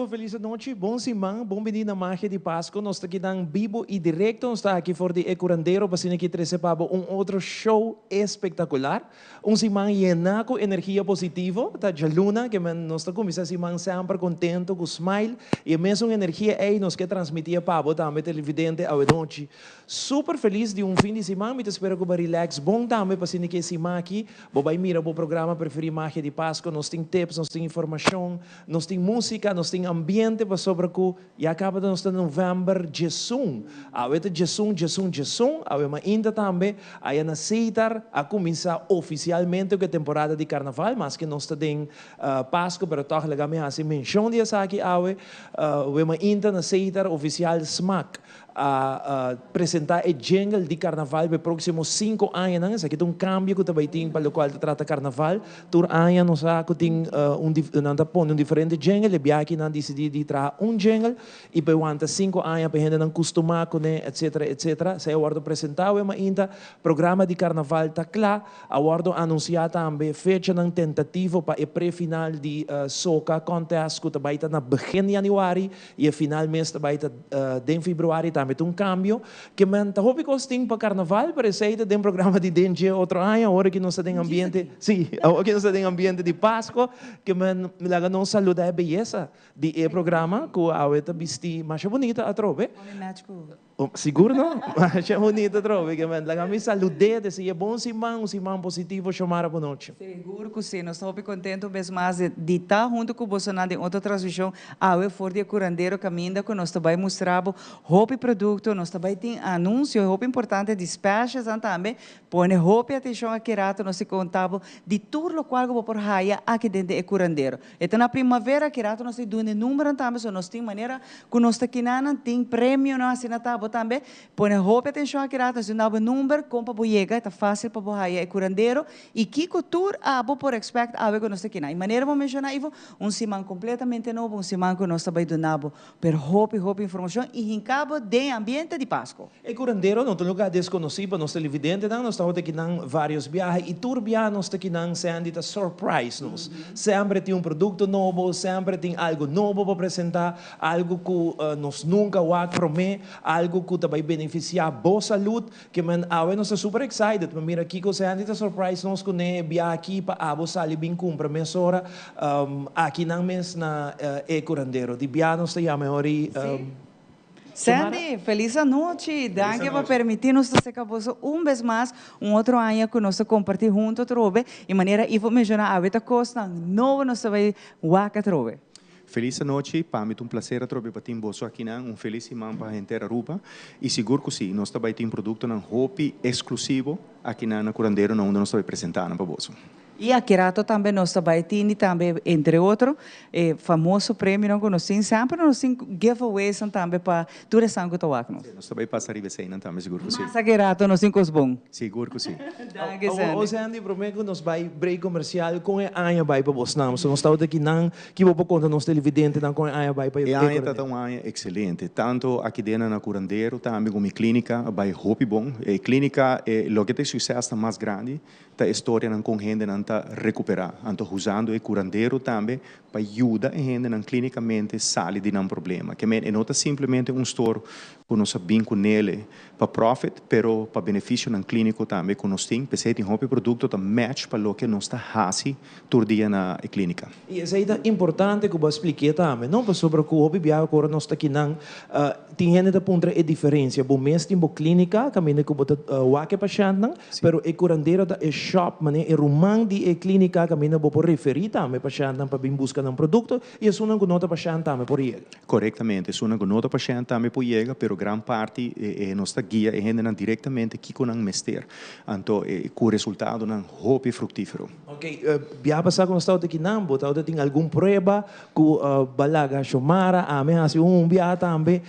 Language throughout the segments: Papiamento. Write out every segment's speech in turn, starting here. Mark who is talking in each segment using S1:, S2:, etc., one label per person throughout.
S1: Aruba, feliz nochi, bon siman, bon bini na Magia di Pasco. Nos ta aki bibo y directo, nos ta aki for di E Curandero, pa aki trece pa bo un otro show espectacular. Un siman yena cu energia positivo, ta dialuna, cu nos ta cuminsa siman semper contento, cu smile, y e mesun energia ey nos kier transmiti pa bo tambe, televidente, anochi. Super feliz di un fin di siman, mi ta spera cu relax bon tambe, pa cu siman aki, bo bay mira e programa preferi, Magia di Pasco. Nos tin tips, nos tin informacion, nos tin musica, nos tin ambiente, pasobra cu ya caba nos ta november 11. Awe ta 11, 11, 11, awe mainta tambe, aya na Setar a cuminsa oficialmente e temporada di carnaval, mas cu nos ta den Pasco, pero toch laga mi haci mencion di esaki awe, awe mainta na Setar oficial SMAC a presenta e jingle di carnaval pa e proximo 5 aña. Esaki ta un cambio cu tambe tin pa loke ta trata carnaval. Tur aña nos sa tin nan ta pone un diferente jingle, e biaha aki nan dicidi di traha un jingle y pa wanta 5 aña pa hende nan custuma cune, etc., etc. Esey a wordo presenta mainta, programa di carnaval ta cla, a wordo anuncia tambe fecha nan tentativo pa e pre-final di Soca Contest, cu tambe ta na begin di januari y e final mes tambe ta den februari, tambe tin un cambio. Kiermen ta hopi cos tin pa carnaval, pero esey ta den programa di den otro aña, awor cu nos ta den ambiente, si, awor cu nos ta den ambiente di Pasco, kiermen laga nos saluda e beyesa di e programa, cu awe ta bisti mas bunita atrobe. Oh, sigur no? Mas bunita atrobe, kiermen laga mi saluda, desea bon siman, un siman positivo. Xiomara, bon nochi.
S2: Sigur cu si, nos ta contento bes mas di ta hunto cu boso den otro transmision awe for di Curandero, caminda cu nos tambe mustra hopi producto, nos tambe tin anuncio hopi importante di specials tambe. Pone hopi atencion aki rato, nos ta conta bo di tur loke bo por haya aki den e Curandero. Anto na primavera aki rato nos tin number tambe, so nos tin manera cu nos ta akinan tin premio no asina ta bo tambe. Pone hopi atencion aki rato, nos tin number con pa yega, ta facil pa haya e Curandero y kico tur abo por expect awe cu nos ta akinan. Y manera bo a menciona, Ivo, un siman completamente nobo, un siman cu nos tambe duna bo, pero hopi hopi informacion y hinca bo den ambiente di Pasco.
S1: E Curandero no ta un lugar desconoci pa nos televidente, no? Nos ta akinan varios biaha y tur biaha nos ta akinan, Sandy ta surprise nos. Semper tin un producto nobo, semper tin algo nobo pa presenta, algo cu nos nunca a wak prome, algo cu tambe beneficia bo salud, kiermen awe nos ta super excited. Ma mira kico Sandy ta surprise nos cune biaha aki pa abo sali bin cumpra mesora akinan mes na E Curandero. Di biaha nos ta yama ori
S2: Sandy, feliz nochi. Danki pa permiti nos ta cu bo un bes mas, un otro aña cu nos comparti hunto trobe. Y manera Ivo menciona, awe ta cos nobo nos bay wak trobe.
S3: Feliz nochi, pa mi un placer trobe pa tin boso akinan, un feliz siman pa henter Aruba. Y sigur cu si, nos tambe tin producto nan hopi exclusivo aki na Curandero, na unda nos tambe presenta pa boso.
S2: Y aki rato tambe nos tambe tin tambe, entre otro, famoso premio nan cu nos tin semper, nos tin giveaways tambe pa tur esnan cu ta wak nos.
S3: Nos tambe pasa riba esey tambe, sigur cu si.
S2: Mas aki rato nos tin cos bon.
S3: Sigur cu si.
S2: Danki, Sandy.
S1: O Sandy, prome cu nos bay break comercial, con e aña a bay pa boso nan? So nos ta akinan, kico bo por conta nos televidente nan con e aña a bay pa
S3: E aña ta un aña excelente. Tanto aki den na Curandero, tambe cu mi clinica, bay hopi bon. E clinica, loke ta suceso mas grandi, ta historia nan con hende nan ta recupera. Anto usando e Curandero tambe pa yuda e hende nan clinicamente sali di nan problema. Kiermen, e no ta simplemente un store cu nos a bin cune pa profit, pero pa beneficio nan clinico tambe cu nos tin. Pesey tin hopi producto ta match pa loke nos ta hasi tur dia na clinica.
S1: Y esey ta importante cu bo a splica tambe, no? Pasobra cu hopi biaha cu nos ta akinan, tin hende ta puntra e diferencia. Bo mes tin bo clinica, caminda cu bo ta wak e pashentnan, pero E Curandero ta e shop, mane e ruman di e clinica, caminda bo por referi tambe pashentnan pa bin busca nan producto, y esunnan cu no ta pashent tambe por yega.
S3: Correctamente, esunnan cu no ta pashent tambe por yega, pero gran parti nos ta guia e hendenan directamente kico nan mester. Anto, cu resultado nan hopi fructifero.
S1: Ok, biaha pasa cu nos tabata akinan, bo tabata tin algun prueba cu b'a laga Xiomara, ami hasi un biaha tambe,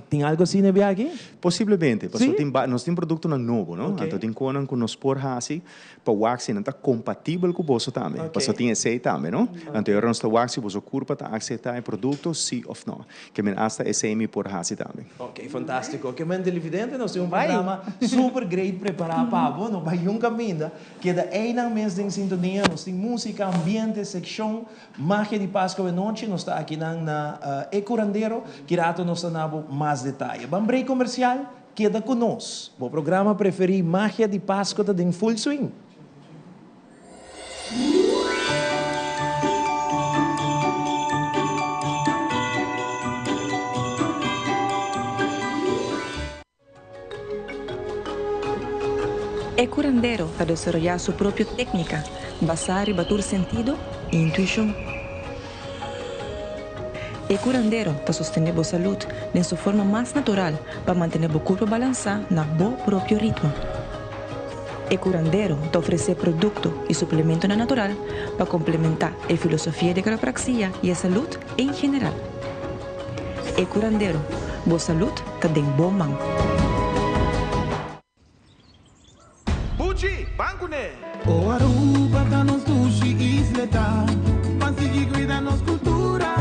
S1: tin algo asina biaha aki?
S3: Posiblemente, pasobra tin nos tin productonan nobo, no? Anto tin conan cu nos por hasi pa wak si nan ta compatibel cu boso tambe. Pasobra tin esey tambe, no? Anto ora nos ta wak si boso curpa ta acepta e producto, si of no. Kiermen hasta esey mi por hasi tambe.
S1: Ok. Ok, fantástiko. Ke men televidente, nos tin un programa super great prepará pa bo. No bai yun kaminda. Keda einan mes den sintonia. Nos tin músika, ambiente, sekshon, magia di Pasko e nochi. Nos ta akinan na E Curandero. Ki rato nos ta na bo mas detaye. Ban break komersial. Keda ku nos. Bo programa preferí Magia di Pasko ta den full swing.
S4: E curandero ta desaroyá su propio técnica basá riba tur sentido i intuishon. E curandero ta sostené bo salud den su forma mas natural pa mantené bo curpa balansá na bo propio ritmo. E curandero ta ofresé producto i suplementonan natural pa complementá e filosofia di quiropraxia i e salud en general. E curandero, bo salud ta den bo man.
S5: Buchi, ban kuné!
S6: O Aruba ta nos dushi isleta, ban sigui cuida nos cultura,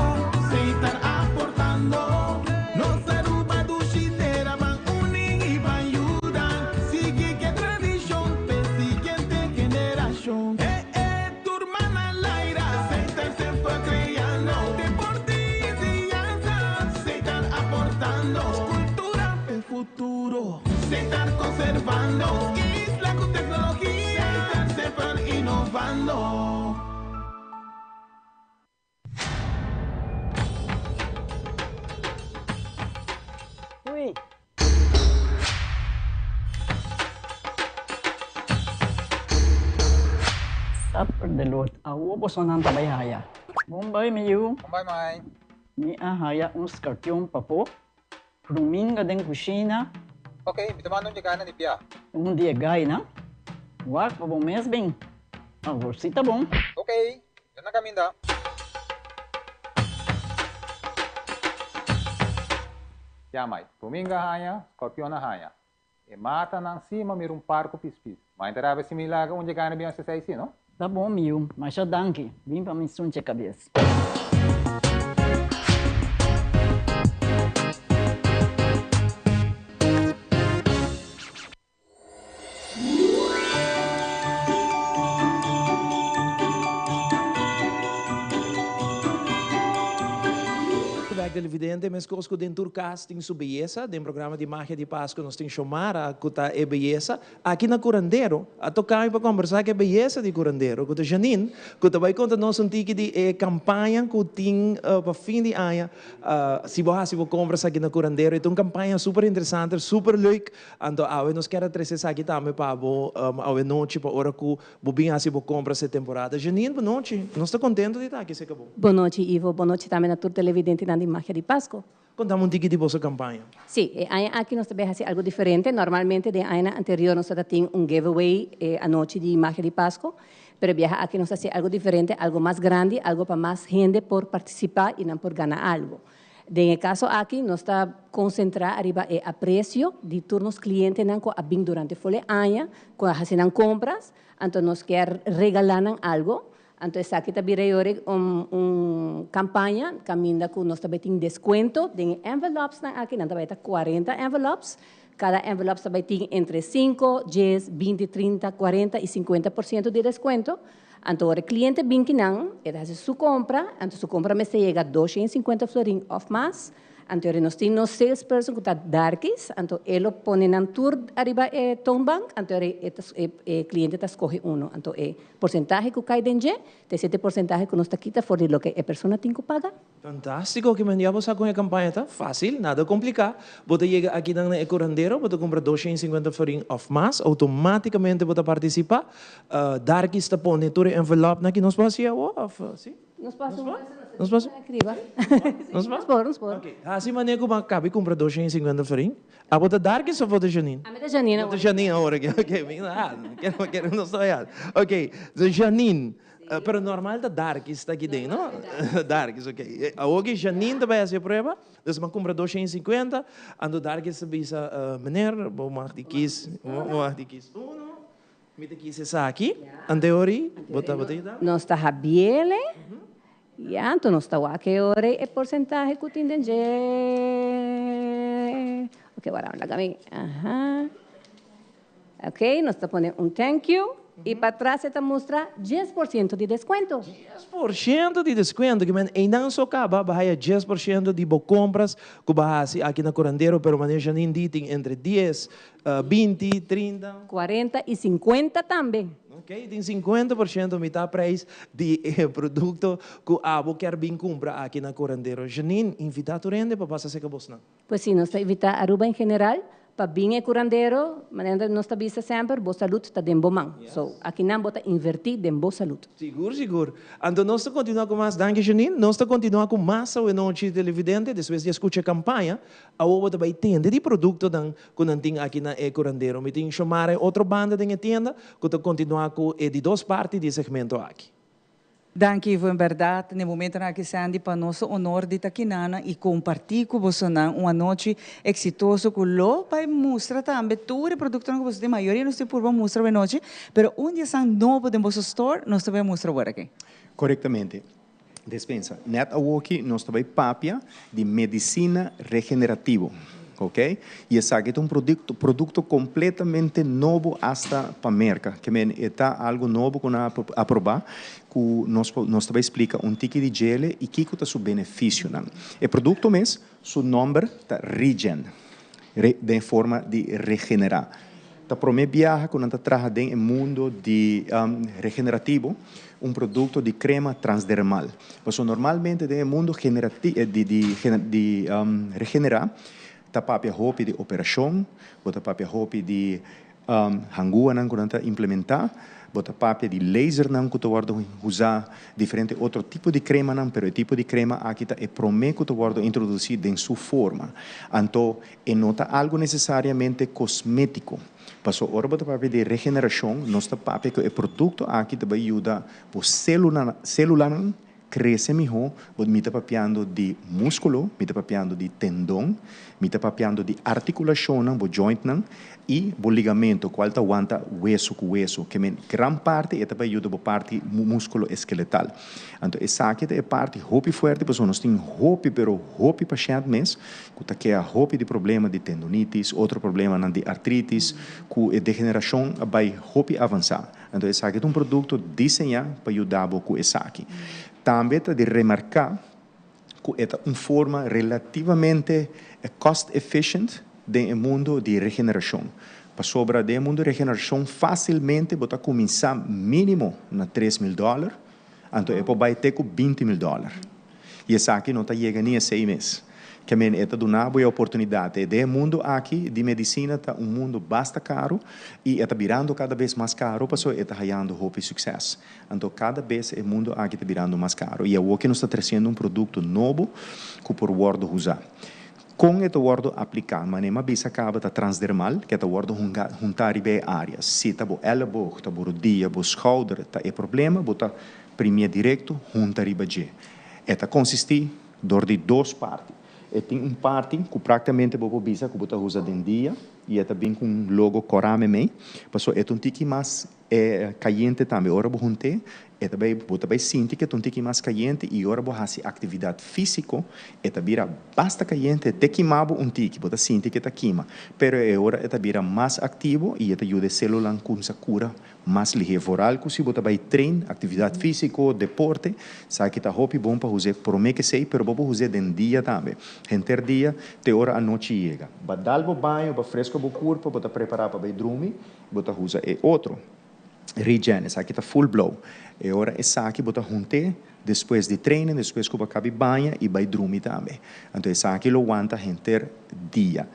S6: Setar aportando. Nos Aruba dushi tera, ban uni y ban yuda, sigui ke tradicion p'e siguiente generacion. E e tur man a laira, Setar semper creando, deporte y enseñanza, Setar aportando, cultura p'e futuro. Setar conservando isla cu tecnologia. Setar semper innovando.
S7: Ui. Supper de lot. Awo bosonan ta bay haya. Bon bay mi yu.
S8: Bon bay mai.
S7: Mi a haya un scorpion papo. Ruminga den kushina.
S8: Ok, mi ta manda un dje gana di bia.
S7: Un di e gainan. Wak pa bo mes bin. Awor si ta bon.
S8: Ok, yo na kaminda. Ya mai, ruminga haña, scorpion a haña. E matanan si ma mira un par ku pispis. Ma inta rabia si mi laga un dje gana bin hasi esei si, no?
S7: Ta bon mi yu, masha danki. Bin pa mi sunche kabes.
S1: Bek televidente, meskos ku den tur kas tin su beyesa, den programa di Magia di Pasku nos tin Shomara ku ta e beyesa. Aki na Curandero a toka mi pa kombersá ku e beyesa di Curandero, ku ta Janine, ku ta bai konta nos un tiki di e kampaña ku tin pa fin di aña. Si bo hasi bo kompras aki na Curandero, e ta un kampaña super interesante, super leuk. Anto awe nos kier a trese esaki tambe pa bo awe nochi pa ora ku bo bin hasi bo kompras e temporada. Janine, bo nochi. Nos ta kontento di ta aki serka bo.
S9: Bo nochi, Ivo. Bo nochi tambe na tur televidentenan di Magia di Pasco.
S1: Kontami un tiki di boso kampaña.
S9: Sí, e aña aki nos ta bay hasi algo diferente. Normalmente den añanan anterior nos ta tin un giveaway e anochi di Magia di Pasco, pero e biaha aki nos ta hasi algo diferente, algo mas grandi, algo pa mas hende por participa y nan por gana algo. Den e caso aki nos ta concentra ariba e aprecio di tur nos clientenan cu a bin durante fol e aña, cu a haci nan compras, anto nos kier regala nan algo. Anto esaki ta bira yori un un campaña caminda cu nos ta bay tin descuento den e envelopsnan aki, nan ta bay ta cuarenta envelops, cada envelops ta bay tin entre cinco, dies, binti, trinta, cuarenta y cincuenta por ciento di descuento. Anto ora e cliente bin kinan, e ta haci su compra, anto su compra mester yega 250 florin of mas, anto yori nos tin nos salesperson cu ta Darkis, anto e lo pone nan tur ariba e toonbank, anto yori e ta e cliente ta scoge uno, anto e porcentahe cu cay den dje ta esey ta e porcentahe cu nos ta kita for di loke e persona tin cu paga.
S1: Fantástiko, ki men ya bo sa kon e kampaña ta? Fásil, nada kompliká. Bo ta yega akinan na e kurandero, bo ta kumpra 250 florin òf mas, outomátikamente bo ta partisipá. Darkis ta pone tur e envelòpnan ki nos por hasi awor òf si?
S9: Nos por hasi un
S1: Nos por hasi?
S9: Kriba.
S1: Nos por?
S9: Nos por, nos por.
S1: Oké, hasi manera ku bo a kabi kumpra 250 florin. Abo ta Darkis òf bo ta Janine?
S9: Ami ta Janine
S1: awor. Bo ta Janine awor aki, oké. Mi no kere nos ta wak. Oké, so Janine. Pero normal ta Darkis ta aki den, no? Darkis, ok. Awor ki Janine ta bai hasi e prueba, dus mi a kumpra 250, anto Darkis ta bisa, Meneer, bo mag di kis, bo mag di kis uno, mi ta kis esaki, anto e ora ei bo ta yuda mi?
S9: Nos ta habiele, ya, anto nos ta wak e ora ei e porsentahe ku tin den dje. Ok, wara, laga mi. Aha. Ok, nos ta pone un thank you. I patras e ta mustra 10% di deskuento.
S1: 10% di deskuento, ke men einan so kaba bo haya 10% di bo kompras ku bo hasi aki na Curandero, pero manera Janine di tin entre 10, 20, 30.
S9: 40 i 50 tambe.
S1: Ok, tin 50% mitá preis di e produkto ku abo kier bin kumpra aki na Curandero. Janine, invitá tur hende pa pasa serka bosnan.
S9: Pues si, nos ta invitá Aruba en general pa bin e Curandero, manera nos ta bisa semper, bo salud ta den bo man. So, akinan bo ta invertí den bo salud.
S1: Sigur, sigur. Anto nos ta kontinuá ku mas. Danki Janine. Nos ta kontinuá ku mas awenochi televidente. Despues di a skucha e kampaña, awor bo ta bai tende di produktonan ku nan tin aki na e Curandero. Mi tin Shomara e otro banda den e tienda ku ta kontinuá ku e di dos parti di e segmento aki.
S2: Danki Ivo, en berdad n'e momentonan aki Sandy pa nos ta honor di ta kinanan y comparti cu bosonan un anochi exitoso cu lo bay mustra tambe tur e productonan cu boso tin, mayoria nos tin purba mustra awe nochi, pero un di esan nobo den boso store nos ta bay mustra awor aki.
S3: Corectamente. Despensa. Net awoki nos ta bay papia di medicina regenerativo. Ok? Y esaki ta un producto, producto completamente nobo hasta pa Merca. Ke men e ta algo nobo cu nan a aproba cu nos por, nos ta bay splica un tiki di djele y kico ta su beneficionan. E producto mes, su nomber ta Regen, re den forma di regenera. Ta prome biaha cu nan ta traha den e mundo di regenerativo un producto di crema transdermal. Pasobra normalmente den e mundo di di di regenera ta papia hopi di operacion, bo ta papia hopi di hanguanan cu nan ta implementa, bo ta papia di lasernan cu ta wordo usa, diferente otro tipo di cremanan, pero e tipo di crema aki ta e prome cu ta wordo introduci den su forma. Anto E no ta algu nesesariamente kosmétiko. Paso ora bo ta papia di regenerashon, nos ta papia ku e produkto aki ta bai yuda bo sélulanan krese mihó. Bo mi ta papiando di múskulo, mi ta papiando di tendon, mi ta papiando di artikulashonnan, bo jointnan, i bo ligamento, kual ta wanta wesu ku wesu. Ke men gran parti e ta bai yuda bo parti múskulo eskeletal. Anto esaki ta e parti hopi fuerte pasobra nos tin hopi pero hopi pashènt mes ku ta kea hopi di problema di tendonitis, otro problemanan di artritis, ku e degenerashon a bai hopi avansá. Anto esaki ta un produkto diseñá pa yuda bo ku esaki. Tambe ta di remarká ku e ta un forma relativamente cost efficient den e mundu di regenerashon. Pasobra den e mundu di regenerashon fásilmente bo ta kuminsá mínimo na 3000 dòler, anto e por bai te ku 20.000 dòler. I esaki no ta yega ni esei mes. Ke men e ta duna bo e oportunidat. E den e mundu aki di medisina ta un mundu basta karu i e ta birando kada bes mas karu pasobra e ta hayando hopi sukses. Anto kada bes e mundu aki ta birando mas karu i awor ke nos ta tresiendo un produkto nobo ku por wòrdu usa. Kon e ta wòrdu apliká? Manera mi a bisa kaba ta transdermal, ke ta wòrdu huntá riba e área. Si ta bo èleboog, ta bo rodia, bo skouder ta e problema, bo ta primié direkto hunta riba dje. E ta konsistí dor di dos parti. E tin un parti ku praktikamente bo por bisa ku bo ta usa den dia i e ta bin ku un logo kòrá meimei, pasobra e ta un tiki mas E kayente tambe. Ora bo hunt'é, e ta bai, bo ta bai sinti ku e ta un tiki mas kayente i ora bo hasi aktividat físiko, e ta bira basta kayente, te kima bo un tiki, bo ta sinti ku e ta kima. Pero e ora e ta bira mas aktivo i e ta yuda e selulan kumsa kura mas lihé. Vooral ku si bo ta bai train, aktividat físiko, deporte, sa ki ta hopi bon pa huz'é promé ku esei, pero bo por huz'é den dia tambe. Henter dia te ora anochi yega. Ba dal bo baño, ba freska bo kurpa, bo ta prepará pa bai drumi. Bo ta usa e otro. Regen, esaki ta full blow. E ora esaki bo ta hunt'é despues di training, despues ku bo a kabi baña i bai drumi tambe. Anto esaki lo wanta henter dia.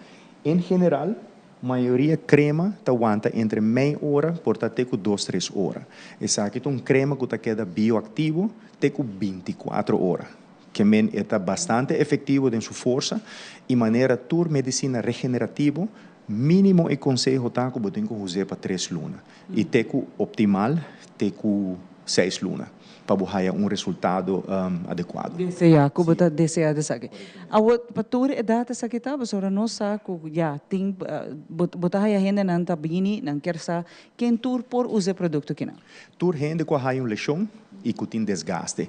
S3: En general, mayoria krema ta wanta entre mei ora por ta te ku dos tres ora. Esaki ta un krema ku ta keda bioaktivo te ku 24 ora. Ke men e ta bastante efektivo den su forsa i manera tur medisina regenerativo. Mínimo e konseho ta ku bo tin ku us'é pa tres luna i te ku optimal te ku seis luna pa bo haya un resultado adekuado.
S2: Deseá, ku bo ta deseá di esaki. Awor, pa tur edat esaki ta? Pasobra nos sa ku ya tin bo bo ta haya hendenan ta bini, nan kier sa ken tur por usa e produkto kinan.
S3: Tur hende ku a haya un leshon. I ku tin desgaste.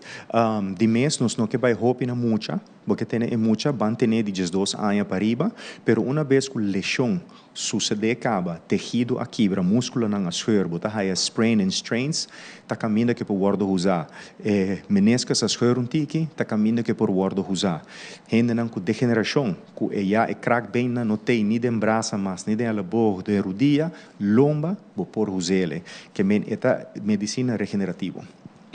S3: Di mes nos no ke bai hopi na mucha, bo ke tene e mucha ban tene di 12 aña pa riba, pero una bes ku leshon susedé kaba, tehido a kibra, múskulonan a scheur, bo ta haya sprain and strains, ta kaminda ke por wòrdu usá. E meniscus a scheur un tiki, ta kaminda ke por wòrdu usá. Hendenan ku degenerashon, ku e ya e kraakbeennan no tei ni den brasa mas, ni den elleboog, den rudia, lomba, bo por us'ele. Ke men e ta medisina regenerativo.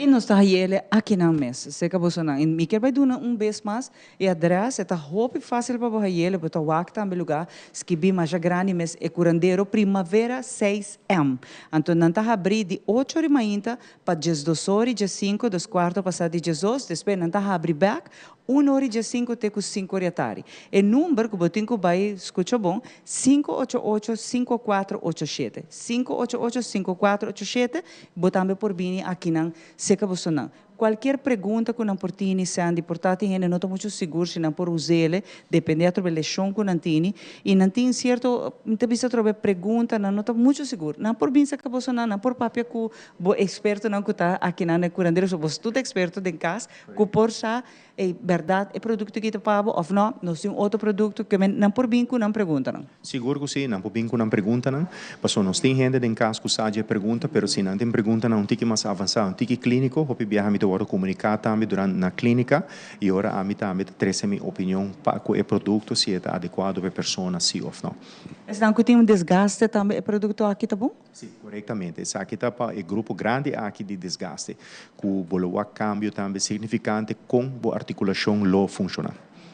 S2: I nos ta hayele akinan mes, serka bosonan. I mi kier bai duna un bes mas e adres, e ta hopi fásil pa bo hayele, bo ta wak tambe lugá skibí masha grandi mes, E Curandero Primavera 6M. Anto nan ta habrí di ocho ori mainta pa 12 ori 15, dos kuarto pasá di 12, despues nan ta habri bèk un ori 15 te ku sinku ori atardi. E number ku bo tin ku bai skucha bon, 588 5487, 588 5487, Bo tambe por bini akinan serka bosonan. Kualkier pregunta ku nan por tini, Sandy, por ta tin hende no ta muchu sigur si nan por us'ele, depende atrobe leshon ku nan tini, i nan tin sierto, mi ta bisa atrobe pregunta, nan no ta muchu sigur. Nan por bin serka bosonan, nan por papia ku bo ekspertonan ku ta akinan na e kurandero, so boso tur ta eksperto den kas, ku por sa Ey, berdad e producto aki ta pa bo of no? Nos tin otro producto ke men nan por bin ku nan preguntanan.
S3: Sigur ku si, nan por bin ku nan preguntanan, pasobra nos tin hende den kas ku sa dje pregunta, pero si nan tin preguntanan un tiki mas avansá, un tiki klíniko, hopi biaha mi ta wòrdu komuniká tambe durante na klínika i ora ami tambe ta trese mi opinion pa ku e produkto si e ta adekuado pa e persona si òf no.
S2: Esnan ku tin un desgaste tambe e produkto aki ta bon?
S3: Sí, korektamente. Esaki ta pa e grupo grandi aki di desgaste, ku bo lo wak kambio tambe signifikante kon bo artikulashon lo funshoná.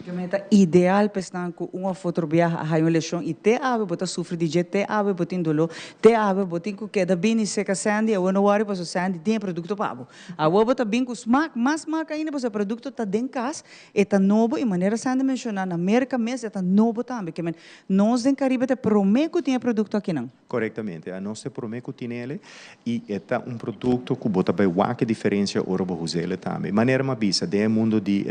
S2: Ke meta ideal pa esnan ku un òf otro biaha a haña un leshon i te awe bo ta sufri di dje, te awe bo tin doló, te awe bo tin ku keda bini seka Sandy, awor no wòri pasobra Sandy tin e produkto pa bo. Awor bo ta bin ku smak, mas smak ainda pasobra e produkto ta den kas, e ta nobo i manera Sandy menshoná na Merka mes e ta nobo tambe. Ke men nos den Karibe ta e promé ku tin e produkto akinan.
S3: Korektamente. Anos ta e promé ku tin ele i e ta un produkto ku bo ta bai wak e diferensia ora bo usa ele tambe. Manera mi a bisa, den e mundu di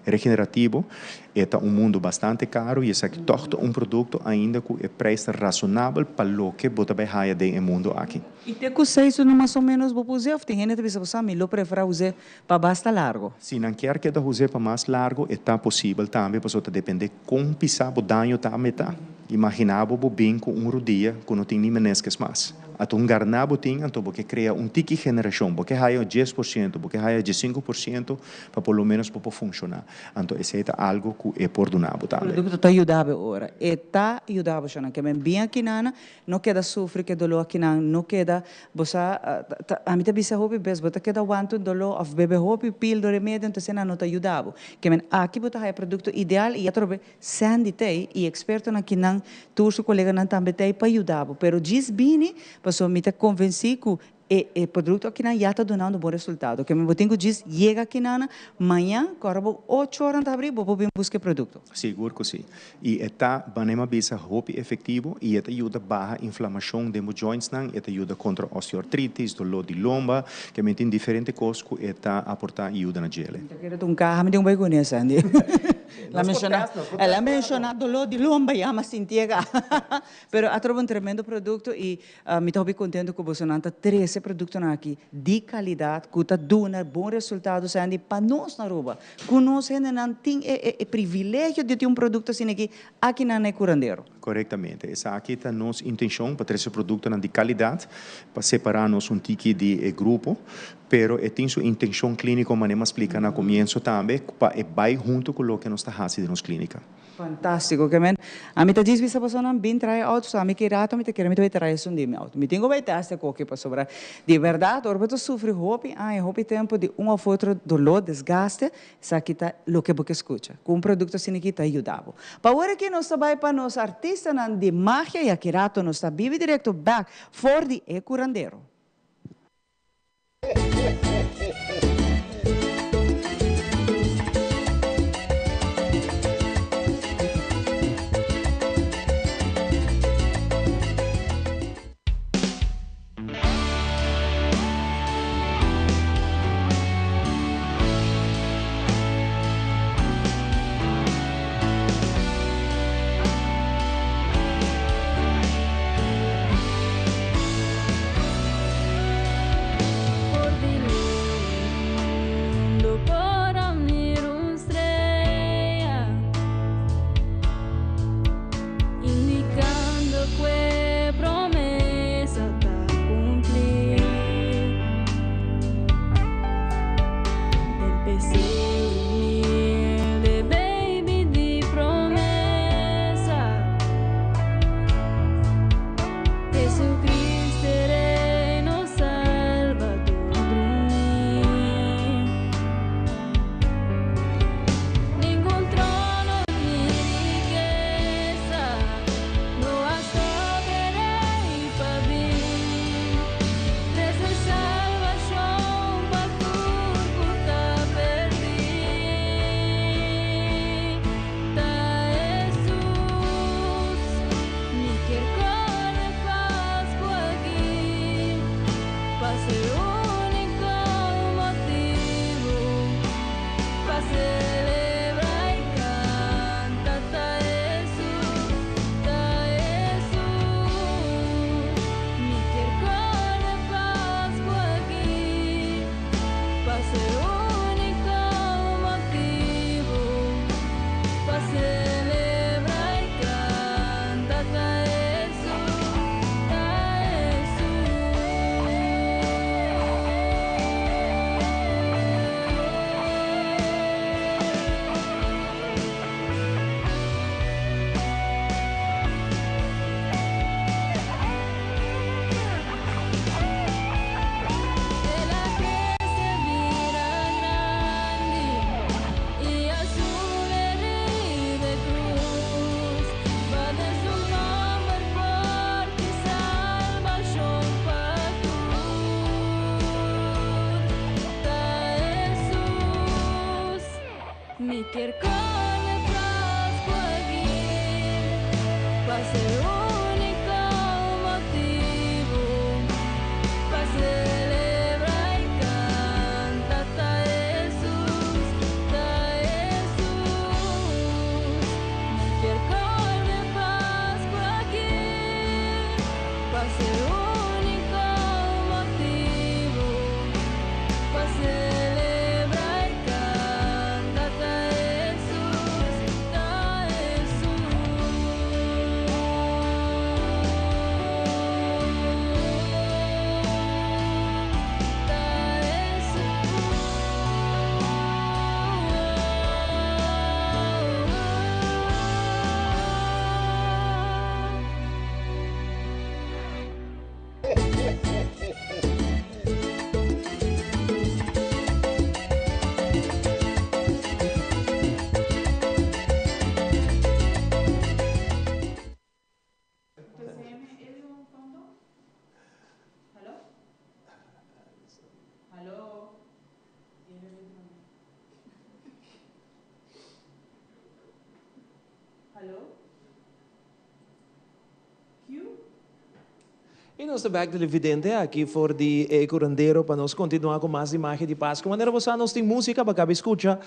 S3: regenerativo e ta un mundu bastante karu i esaki tòg ta un produkto ainda ku e preis ta rasonabel pa loke bo ta bai haya den e mundu aki.
S2: I te ku seis luna mas o ménos bo por us'é òf tin hende ta bisa bo sa mi lo preferá us'é pa basta largo?
S3: Si nan kier keda us'é pa mas largo e ta posibel tambe pasobra ta dependé kon pisá bo daño tambe ta. Imaginá bo bo bin ku un rudia ku no tin ni meneskes mas. Ata un garná bo tin, anto bo ke krea un tiki generashon. Bo ke haya un 10%, bo ke haya 15% pa por lo ménos bo por funshoná. Anto esei ta algu ku e por duna bo tambe.
S2: Produkto ta yuda bo ora. E ta yuda bo shona. Ke men bin akinana, no keda sufri ke doló akinan, no keda, bo sa, ta, ami ta bisa hopi bes, bo ta keda wanta un doló òf bebe hopi pildo, remedio, anto esei nan no ta yuda bo. Ke men aki bo ta haya produkto ideal i atrobe Sandy t'ei i ekspertonan kinan tur su koleganan tambe t'ei pa yuda bo. Pero djis bini, pasobra mi ta konvensí ku e e produkto akinan ya ta dunando bon resultado. Ke men bo tin ku djis yega akinana, mañan ku ora bo ocho ora ta habrí bo por bin buska e produkto.
S3: Sigur ku si. I e ta, manera mi a bisa, hopi efektivo i e ta yuda baha inflamashon den bo jointsnan, e ta yuda kontra osteoartritis, doló di lomba, ke men tin diferente kos ku e ta aportá i yuda na djele.
S2: Mi ta kere ta un kaha mi tin un bai kuné, Sandy. El a menciona, el a menciona dolor di lomba ya, ma sintié ka. Pero a troba un tremendo producto y mi ta hopi contento cu bosonan ta trece productonan aki di calidad cu ta duna bon resultado, Sandy, pa nos na Aruba. Cu nos hendenan tin e e privilegio di tin un producto asina aki, akinan na e curandero.
S3: Corectamente. Esaki ta nos intencion pa trece productonan di calidad, pa separa nos un tiki di e grupo. Pero e tin su intencion clinico manera mi a splica na comienzo tambe pa e bay hunto cu loke nos ta haci den nos clinica.
S2: Fantastico ke men. Ami ta djis bisa pasobra nan bin trae auto so ami ki rato mi ta kere mi ta bay trae esun di mi auto. Mi tin cu bay test e koki pasobra di berdad ora bo ta sufri hopi aña hopi tempo di un of otro dolor desgaste esaki ta loke bo ke scucha cu un producto asina aki ta yuda bo. Pa awor aki nos ta bay pa nos artistanan di magia y aki rato nos ta bibi directo bek for di e curandero.
S5: único motivo pa celebra y canta ta Jesus, ta Jesus. Mi kier core Pasco aki pa ser único motivo pa celebra y canta ta Jesus, ta Jesus. El a crece bira grandi y a sube riba e cruz. Pa den su nomber por tin salbacion pa tur. Ta Jesus. Mi kier core Pasco aki pa ser unico motivo pa celebra y canta ta Jesus, ta Jesus. Mi kier core Pasco aki pa ser unico motivo pa celebra y canta ta Jesus, ta Jesus. Ta Jesus.
S1: Y nos ta bek televidente aki for di e curandero pa nos continua cu mas di Magia di Pasco. Manera bo sa nos tin musica pa cabe scucha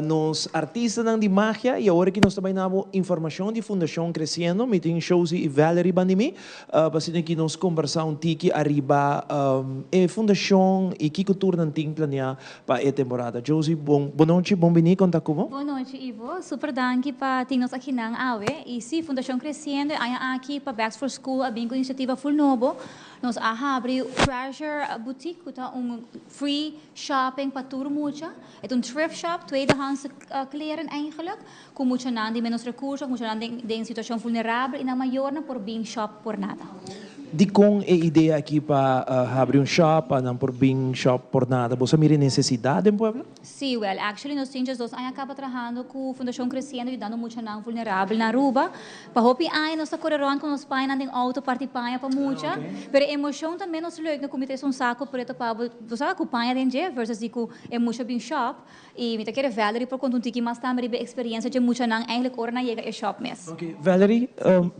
S1: nos artistanan di magia y awor aki nos ta bay na bo informacion di Fundacion Creciendo. Mi tin Shozy y Valerie bandi mi pa asina aki nos combersa un tiki ariba e fundacion y kico tur nan tin planea pa e temporada. Josie, bon bonochi, bon bini, conta cu bo.
S10: Bon nochi Ivo, super danki pa tin nos akinan awe. Y si, Fundacion Creciendo e aña aki pa Back for School a bin cu iniciativa full nobo. Nos a habri Treasure Boutique cu ta un free shopping pa tur mucha. E ta un thrift shop, tweedehandse kleren eigenlijk, cu muchanan di menos recurso of muchanan den situacion vulnerabel y nan mayornan por bin shop por nada.
S1: Dikon e idea aki pa habri un shop pa nan por bin shop por nada? Boso a mira e nesesidat den pueblo?
S10: Sí, well, actually nos tin djes dos aña caba trahando cu Fundacion Creciendo yudando muchanan vulnerabel na Aruba. Pa hopi aña nos ta core rond cu nos pañanan den auto parti paña pa mucha, pero e emocion ta menos leuk na cu mi ta un saco preto pa bo, bo sa, cu paña den dje versus di cu e mucha bin shop. Y mi ta kere Valerie por conta un tiki mas tambe riba e experiencia dje muchanan eigenlijk ora nan yega e shop mes.
S1: Ok, Valerie,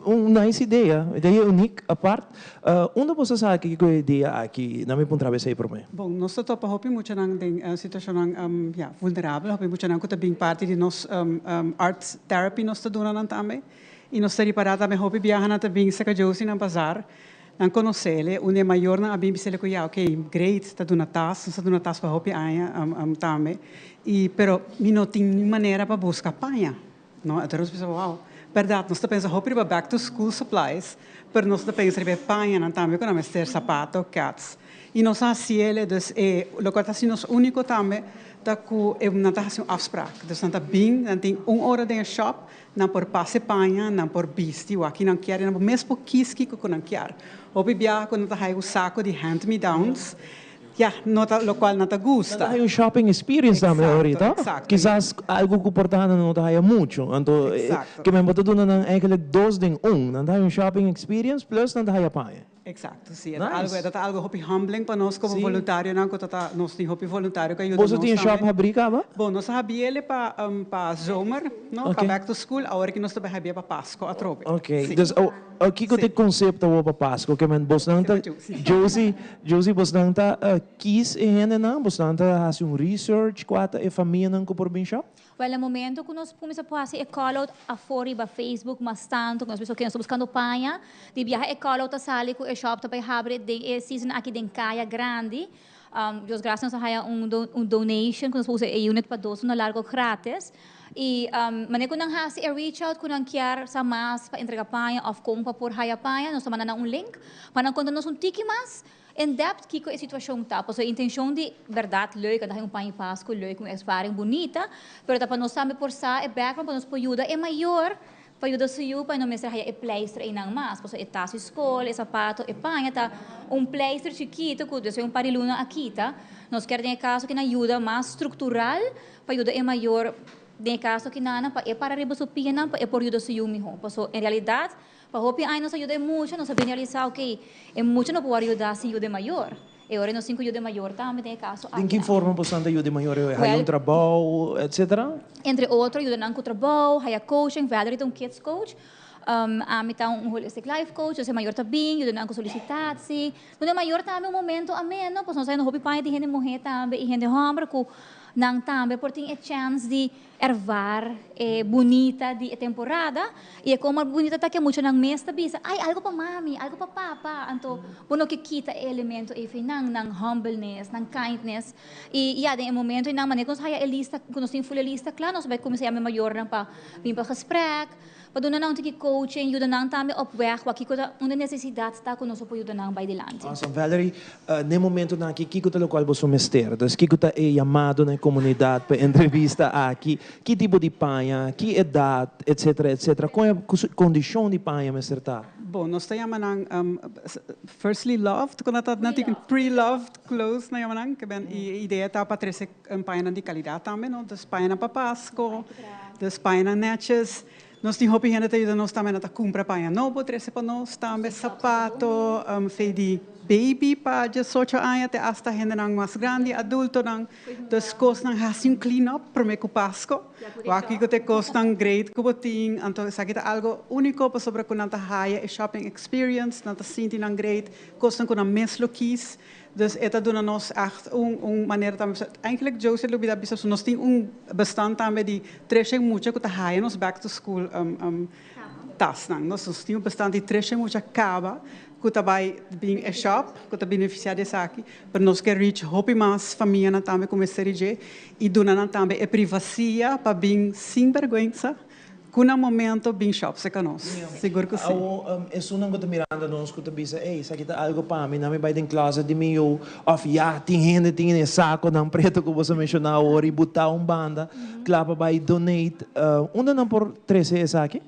S1: un nice idea, idea uniek, apart. Unda bo sa sa kiko e idea aki? Na mi puntra bo esey prome.
S11: Bon, nos ta topa hopi muchanan den situacionnan, ya, vulnerabel, hopi muchanan cu ta bin parti di nos art therapy nos ta duna nan tambe. Y nos ta ripara tambe hopi biaha nan ta bin saca Josie nan bazar. Nan konosele, un di e mayornan a bin bisele ku ya, ok, great, ta duna tas, nos ta duna tas pa hopi aña tambe, i pero mi no tin ni manera pa buska paña, no. Enton nos bisa, wow, bèrdat, nos ta pensa hopi riba back to school supplies, pero nos ta pensa riba e pañanan tambe ku nan mester, sapato, kats. I nos a hasiele, dus e lokual ta hasi nos úniko tambe ta ku e nan ta hasi un afsprak, dus nan ta bin, nan tin un ora den e shop, Nan por pasa e paña, nan por bisti wak ki nan kier i nan por mes por kis kiko ku nan kier. Hopi biaha ku nan ta haya un sako di hand me downs, ya, no ta lokual nan ta gusta.
S1: Nan ta haya un shopping experience tambe ahorita.
S11: Exacto.
S1: Kisas algu ku por ta nan no ta haya muchu. Anto
S11: Exacto.
S1: ke men bo ta duna nan eigenlijk dos den un. Nan ta haya un shopping experience plus nan ta haya paña.
S11: Exacto, si. E ta algo, e ta algo hopi humbling pa nos como voluntarionan cu ta ta, nos tin hopi voluntario cu a yuda
S1: Boso
S11: nos
S1: tin shop
S11: tambe.
S1: habrí caba?
S11: Bon, nos a habiele pa pa zomer, no, pa back to school, awor aki nos ta bay habie pa Pasco atrobe.
S1: Ok,
S11: Si.
S1: dus awo kico ta e concepto awo pa Pasco? Ke men bosnan ta, Josie, Josie bosnan ta kies e hendenan, bosnan ta haci un research cua ta e famianan cu por bin shop?
S10: Wel, na momento cu nos cuminsa por haci e call-out afor riba Facebook mas tanto, cu nos bisa, ok, nos ta buscando paña, di biaha e call-out ta sali cu e shop ta bay habri den e season aki den Caya Grandi. Dios gracias nos a haya un un donation cu nos por usa e unit pa dos luna largo gratis. Y manera cu nan haci e reach out cu nan kier sa mas pa entrega paña of con pa por haya paña, nos ta manda nan un link pa nan conta nos un tiki mas In depth kiko e situashon ta, pasobra e intenshon di bèrdat leuk a ta un paña Pasku leuk, un ervaring bunita, pero ta pa nos tambe por sa e background pa nos por yuda e mayor pa yuda su yu pa e no mester haya e pleister einan mas, pasobra e tas di skol, e sapato, e paña ta un pleister chikitu ku despues un par di luna a kita. Nos kier den e kaso ki nan yuda mas struktural pa yuda e mayor den e kaso ki nan pa e para riba su pianan pa e por yuda su yu mihó, pasobra en realidat Pa hopi aña nos a yuda e mucha, nos a bin realisa, ok, e mucha no por wòrdu yuda sin yuda e mayor. E ora nos tin ku yuda e mayor tambe den e kaso
S1: Den ki
S10: aki.
S1: forma boso ta yuda e mayor? Haya
S10: Well,
S1: un trabou, etcetera?
S10: Entre otro, yuda nan ku trabou, haya coaching. Valerie ta un kids coach, ami ta un holistic life coach. Dus e mayor ta bin, yuda nan ku solisitatie. Duna e mayor tambe un momento ameno, pasobra nos ta haya hopi paña di hende muhé tambe i hende hòmber ku nan tambe por tin e chèns di Ervaar e bunita di e temporada y e como bunita ta ke muchanan mes ta bisa, ay algo pa mami, algo pa papa, anto bo no ke kita e elemento ey fey nan, nan humbleness, nan kindness y ya den e momento ey nan manera ku nos haya e lista, ku nos tin full e lista kla nos bay kuminsa yama e mayornan pa bin pa gesprek, Pa duna nan un tiki coaching, yuda nan tambe op weg wak kiko ta unda necesidad ta cu nos lo por yuda nan bay dilanti.
S1: Awesome. Valerie, n'e momentonan aki kiko ta locual boso mester? Dus kiko ta e yamado na e comunidad pa e entrevista aki? Ki tipo di paña, ki edad, etcetera, etcetera. Con e condicion di paña mester ta?
S11: Bon, nos ta yama nan firstly loved, con nan ta nan tin pre-loved clothes nan yama nan, ke ben e idea ta pa trece pañanan di calidad tambe, no? Dus pañanan pa Pasco, dus pañanan netjes. Nos tin hopi hende ta yuda nos tambe, nan ta cumpra paña nobo trece pa nos tambe, sapato, fe di baby pa diesocho aña te hasta hendenan mas grandi, adultonan. Dus cosnan haci un clean up prome cu Pasco. Wak kico ta e cosnan great cu bo tin. Anto esaki ta algo unico pasobra cu nan ta haya e shopping experience, nan ta sinti nan great, cosnan cu nan mes lo kies. Dus e ta duna nos echt un un manera tambe bisa eigenlijk José lo bida bisa nos tin un bestand tambe di treshen mucha ku ta haya nos back to school tasnan. Nos nos tin un bestand di treshen mucha kaba ku ta bai bin e shop ku ta benefisiá di esaki pero nos ke reach hopi mas famianan tambe ku mester di dje i duna nan tambe e privasia pa bin sin bergwensa Ku na momento bin shop seka nos. Sigur ku si.
S1: Awo esunnan ku ta mirando nos ku ta bisa, ey, esaki ta algo pa mi, nan mi bai den closet di mi yu, of ya, tin hende tin e sakonan preto ku boso a menshoná awor i butá un banda kla pa bai donate. Unda nan por trese esaki?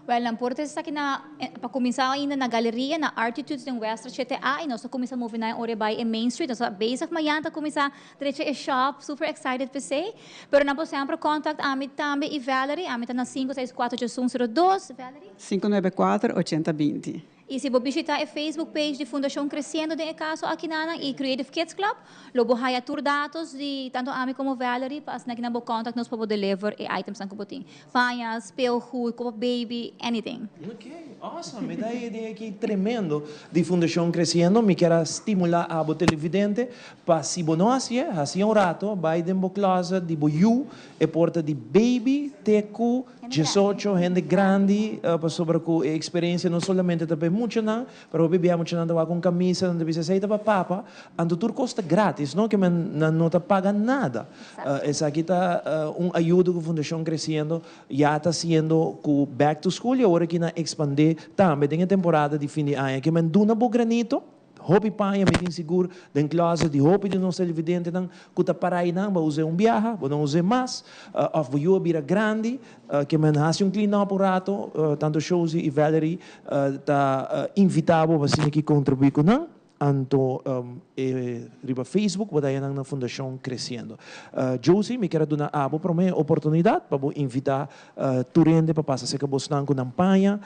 S10: Wèl, nan por trese esaki na, pa kuminsá ainda na galeria, na Artitudes den Westra CTA, i nos ta kuminsá move nan e ora e bai e Main Street. Nos ta bezig mañana ta kuminsá Drecha e shop, super excited p'esey. Pero nan por semper contact ami tambe y Valerie. Ami ta na sinku seis kuater ocho un sero dos. Valerie?
S11: 594 80 binti.
S10: Y si bo bishita e Facebook page di Fundacion Creciendo den e caso akinanan y Creative Kids Club, lo bo haya tur datos di tanto ami como Valerie pa asina kinan bo contact nos pa bo deliver e itemsnan cu bo tin. Paña, speelgoed, kopa baby, anything.
S1: Ok, awesome. Mi ta e idea aki tremendo di Fundacion Creciendo. Mi kier a stimula abo televidente Pa si bo no hasié, hasié un rato, bai den bo closet di bo yu, e por ta di baby te cu diesocho, hende grandi, pasobra cu e experiencia no solamente ta pa e muchanan, pero hopi bia muchanan ta wak un camisa, nan ta bisa esey ta pa papa, anto tur cos ta gratis, no? Ke men nan no ta paga nada. Esaki ta un ayudo cu Fundacion Creciendo ya ta haciendo cu Back to School y awor aki nan expande tambe den e temporada di fin di aña. Ke men duna bo granito. Hopi paña mi tin sigur den closet di hopi di nos televidentenan cu ta para einan, bo a us'é un biaha, bo no us'é mas, of bo yu a bira grandi, ke men haci un clean up un rato, tanto Shozi y Valerie ta invita bo pa asina aki contribui cu nan, anto e riba Facebook bo ta haya nan na Fundacion Creciendo. Josie, mi kier a duna abo prome oportunidad pa bo invita tur hende pa pasa cerca bosnan cu nan paña.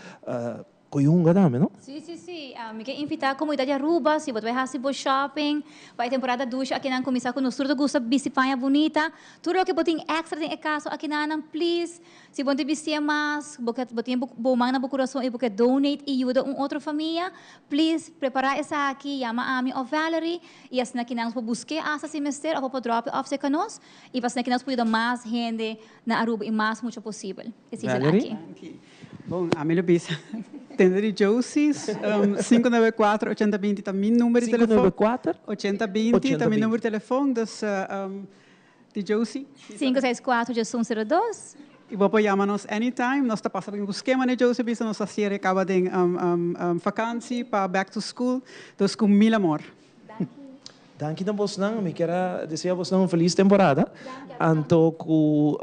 S1: Ko'i hunga tambe, no?
S10: Si, si, si. Mi ke invitá komunidat di Aruba, si bo ta bai hasi bo shopping, pa e temporada dushi akinan kuminsá ku nos tur ta gusta bisti paña bunita. Tur loke bo tin èkstra den e kaso akinanan, please, si bo no ta bistié mas, bo ke bo tin bo man na bo kurason i bo ke donate i yuda un otro famia, please prepará esaki, yama ami òf Valerie i asina akinan nos por busk'é asta si mester òf bo por dròp e òf serka nos i pa asina akinan nos por yuda mas hende na Aruba i mas mucha posibel e season
S1: Valerie?
S10: aki.
S11: Bon, ami lo bisa. Tende di Josie's, 594 8020 ta mi number di telefon.
S1: 594?
S11: 8020 ta mi number di telefon, dus di Josie.
S10: 564 1102.
S11: Y bo por yama nos anytime, nos ta pasa bin busque mane Josie bisa, nos ta cierre caba den vakantie pa back to school, dus cu mil amor.
S1: Danki na bosnan. Mi kier a desea bosnan un felis temporada. Anto ku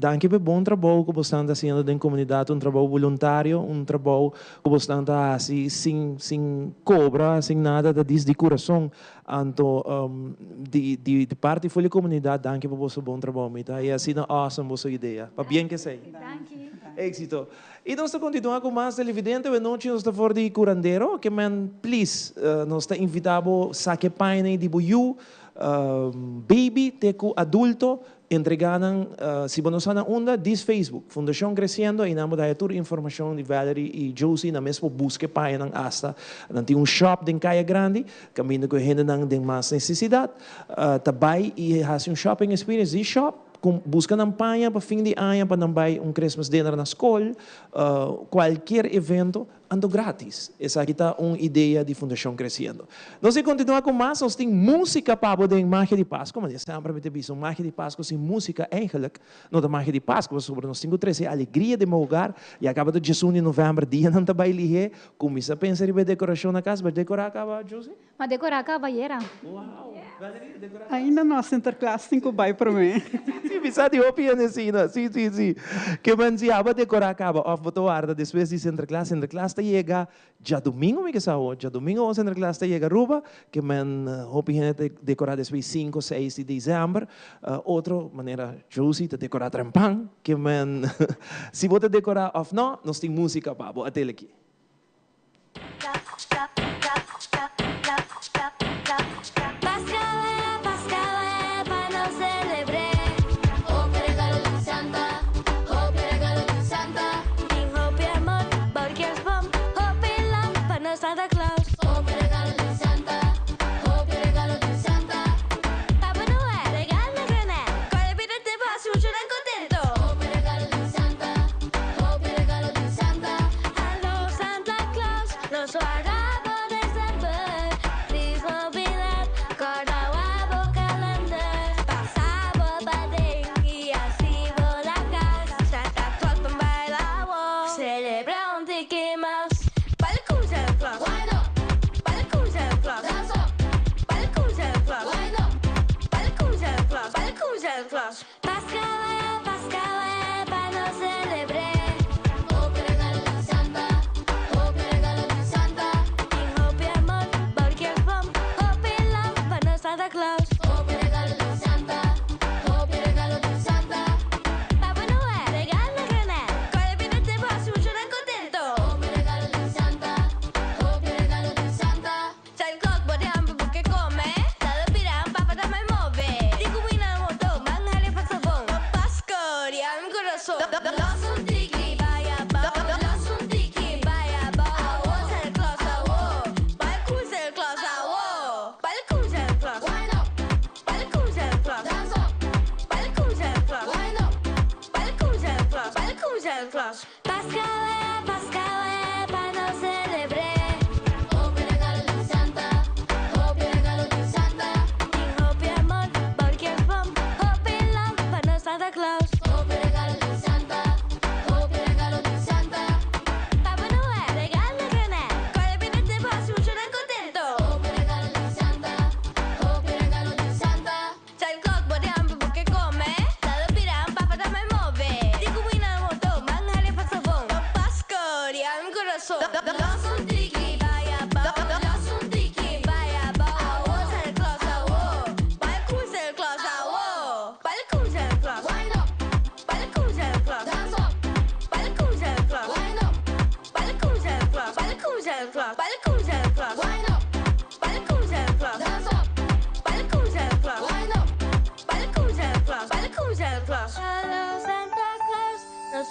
S1: danki pa e bon trabou ku bosnan ta hasiendo den komunidat, un trabou boluntario, un trabou ku bosnan ta hasi sin sin kobra, sin nada, ta dis di kurason. Anto di di parti for di komunidat danki pa boso bon trabou. Mi ta haya asina awesome boso idea. Pabien ku esei. Éxito. I nos ta kontinuá ku mas televidente. Awe nochi nos ta for di Curandero. Ke men please nos ta invitá bo saka e paña di bo yu, baby te ku adulto, entregá nan si bo no sa na unda, dis Facebook, Fundashon Creciendo, einan bo ta haya tur informashon di Valerie i Josie, nan mes por buska e pañanan asta. Nan tin un shop den Kaya Grandi kaminda ku e hendenan den mas nesesidat ta bai i hasi un shopping experience di shop. Ku buska nan paña pa fin di aña pa nan bai un Christmas dinner na skol, kualkier evento, anto gratis. Esaki ta un idea di Fundashon Creciendo. Nos tin kontinuá ku mas, nos tin músika pa bo den Magia di Pasku. Manera semper mi ta bisa, un Magia di Pasku sin músika eigenlijk no ta Magia di Pasku, pasobra nos tin ku trese alegria den bo hogar. Ya kaba ta diesun di novèmber, dianan ta bai lihé. Kuminsá pensa riba e dekorashon na kas. Bo dekorá kaba, Josie?
S10: Ma decorá cabayera.
S1: Wow! Valerie, decorá
S11: casa? Ainda no, Sinterklaas tin cu bay prome.
S1: Sí, sí, mi sa di hopi hende asina. Sí, sí, sí. Ke men si aba decorá caba of bo ta warda despues di Sinterklaas. Sinterklaas ta yega djadumingo mi ke sa awo. Djadumingo awo Sinterklaas ta yega Aruba. Ke men hopi hende ta decorá despues sinku, seis di december. Otro manera Josie ta decorá trempan. Ke men si bo ta decorá of no, nos tin musica pa bo. Atel aki.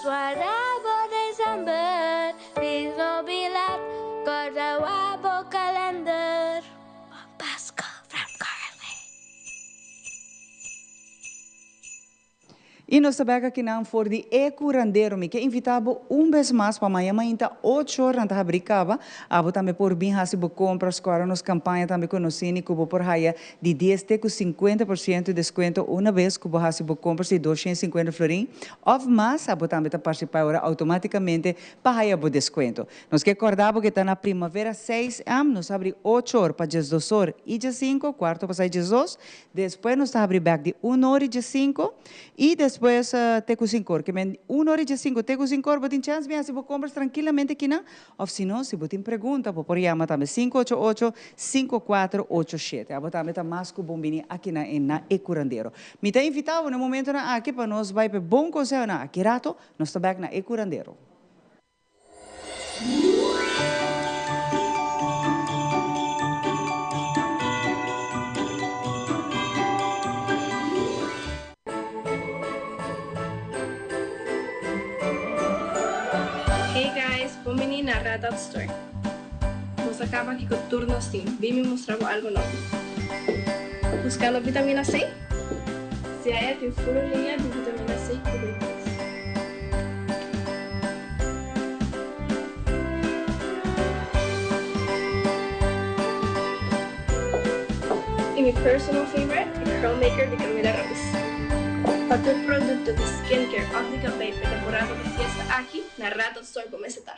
S5: Dios warda bo december, Please no be laat, corda wak bo calender. Bon Pasco from Carly.
S2: I nos ta bek akinan for di e curandero. Mi ke invita bo un bes mas pa maña mainta ocho or nan ta habri caba. Abo tambe por bin haci bo compra, score nos campaña tambe conoci ni cu bo por haya di dies te cu 50% descuento una bes cu bo haci bo compras di 250 florin of mas. Abo tambe ta participa e ora automaticamente pa haya bo descuento. Nos ke corda bo ke ta na Primavera seis am, nos habri ocho or pa 12 or y 5, cuarto pasai 12. Despues nos ta habri bek di un or i diesinko i despues te ku sinkor. Ke men un or i diesinko te ku sinkor bo tin chèns bin hasi bo kompras trankilamente kinan. Òf si no, si bo tin pregunta bo por yama tambe 588 5487. Abo tambe ta mas ku bon bini akinan e na e curandero. Mi ta invitá bo na e momentonan aki pa nos bai pa e bon konsehonan. Aki rato nos ta bek na e curandero.
S12: Hey guys, bon bini na Red Dot Store. Nos a caba aki cu tur nos tin. Bin mi mustra bo algo nobo. Buscando vitamina C? Si aya tin full linea di vitamina C cu B3. Y mi personal favorite, e Curl Maker di Camila Rose. Pa tur producto di skincare of di cabey p'e temporada di fiesta aki, na Red Dot Store bo mester ta.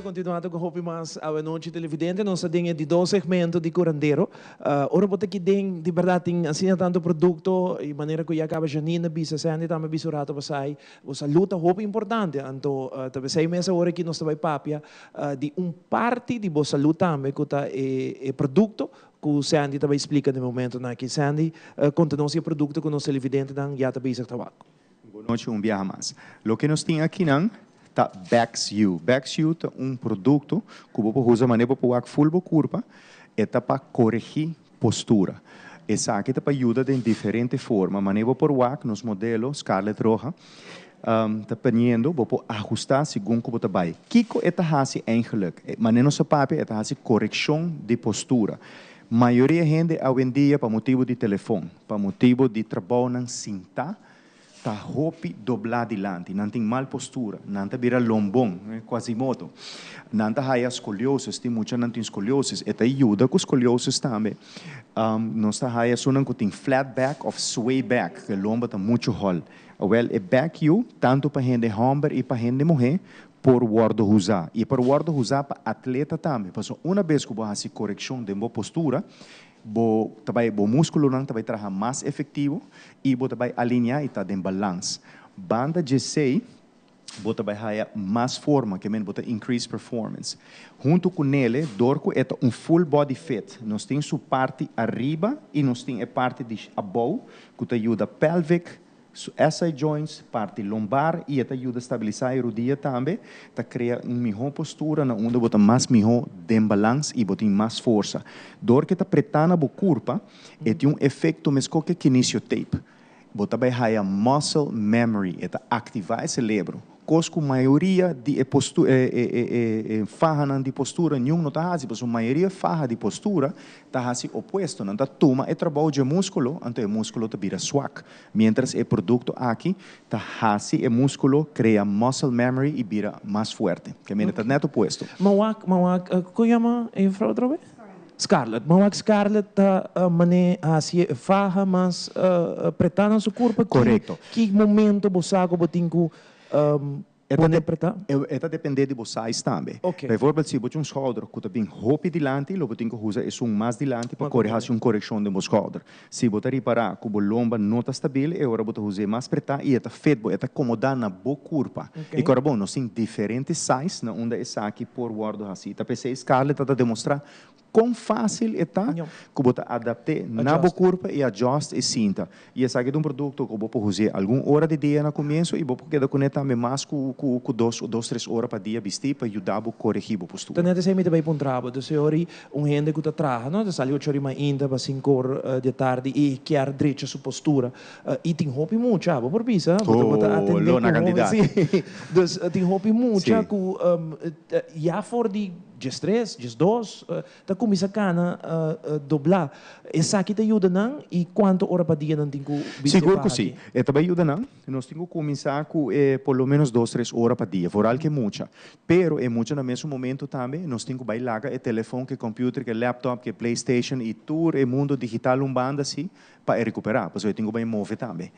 S1: Continuando cu hopi mas awenochi televidente, nos ta den e di dos segmento di Curandero. Ora bo ta aki den, di berdad tin asina tanto producto y manera cu ya caba Janine a bisa, Sandy tambe a bisa un rato pasai, bo salud ta hopi importante. Anto ta pesey mes awor aki nos ta bay papia di un parti di bo salud tambe cu ta e producto cu Sandy ta bay splica den momentonan aki. Sandy, conta nos di e producto cu nos televidentenan ya ta bezig ta wak.
S3: Bon nochi un biaha mas. Loke nos tin akinan ta Bax-U. Bax-U ta un producto cu bo por usa manera bo por wak full bo curpa. E ta pa coregi postura. Esaki ta pa yuda den diferente forma. Manera bo por wak nos modelo Scarlett Roja ta poniendo, bo por ahusta segun cu bo ta bay. Kico e ta haci eigenlijk? Manera nos a papia e ta haci coreccion di postura. Mayoria hende awendia pa motibo di telefon, pa motibo di trabounan sinta, ta hopi doblá dilanti, nan tin mal postura, nan ta bira lombon, quasimodo, nan ta haya scoliosis, tin muchanan tin scoliosis, e ta yuda ku scoliosis tambe, nos ta haya esunnan ku tin flat back of sway back, ku e lomba ta muchu hòl. Awèl, e back yu, tantu pa hende hòmber i pa hende muhé, por wòrdu usá. I e por wòrdu usá pa atleta tambe, pasobra una bes ku bo hasi korekshon den bo postura, Bo ta bai, bo muskulonan ta bai traha mas efektivo i bo ta bai alineá i ta den balans. Banda djesei, bo ta bai haya mas forma, ke men bo ta increase performance. Huntu ku nele, dor ku e ta un full body fit, nos tin su parti ariba i nos tin e parti di abou ku ta yuda pelvic. Su SI joints, parti lombar y e ta yuda stabilisa e rudia tambe, ta crea un miho postura na unda bo ta mas miho den balans y bo tin mas forsa. Door cu e ta preta na bo curpa, e tin un efecto mesco cu e kinesio tape. Bo ta bay haya muscle memory, e ta activa e celebro. Cos cu mayoria di e postu e e e e fahanan di postura niun no ta haci, pasobra mayoria faha di postura ta haci opuesto, nan ta tuma e trabou dje musculo, anto e musculo ta bira swak. Mientras e producto aki ta haci e musculo crea muscle memory y bira mas fuerte. Ke mende ta net opuesto.
S1: Ma wak, ma wak, con yama e juffrouw otra vez? Scarlett. Ma wak Scarlett ta mane haci e faha mas preta na su curpa.
S3: Correcto.
S1: Ki momento bo sa cu bo tin cu pone preta?
S3: E ta depende di bo size tambe. Bijvoorbeeld si bo tin un schouder cu ta bin hopi dilanti lo bo tin cu usa esun mas dilanti pa core haci un coreccion den bo schouder. Si bo ta ripara cu bo lomba no ta stabil e ora bo ta us'e mas preta y e ta fit bo, e ta acomoda na bo curpa. Y cora bon, nos tin diferente size na unda esaki por wordo haci. Ta p'esey Scarlett ta ta demostra Kon fásil e ta ku bo ta adapt'é na bo kurpa i adjust e sinta. I esaki ta un produkto ku bo por us'é algun ora di dia na komienso i bo por keda kuné tambe mas ku ku dos dos tres ora pa dia bistí pa yuda bo koregí bo postura.
S1: Ta net esei mi ta bai puntra bo. Dus e ora un hende ku ta traha no ta sali ocho ora di mainta pa sinku or di atardi i kier drecha su postura i tin hopi mucha bo por bisa bo ta atendé
S3: ku hopi
S1: si. Dus tin hopi mucha ku ya for di. Diestres, diesdos, ta kuminsá kana doblá. Esaki ta yuda nan i kuantu ora pa dia nan tin ku bisti
S3: Sigur ku si. E ta bai yuda nan. Nos tin ku kuminsá ku e por lo ménos dos, tres ora pa dia, vooral ku e mucha. Pero e mucha na mesun momento tambe nos tin ku bai laga e telefon, ku e computer, ku e laptop, ku e playstation i tur e mundo digital un banda si pa e rekuperá, pasobra e tin ku bai move tambe.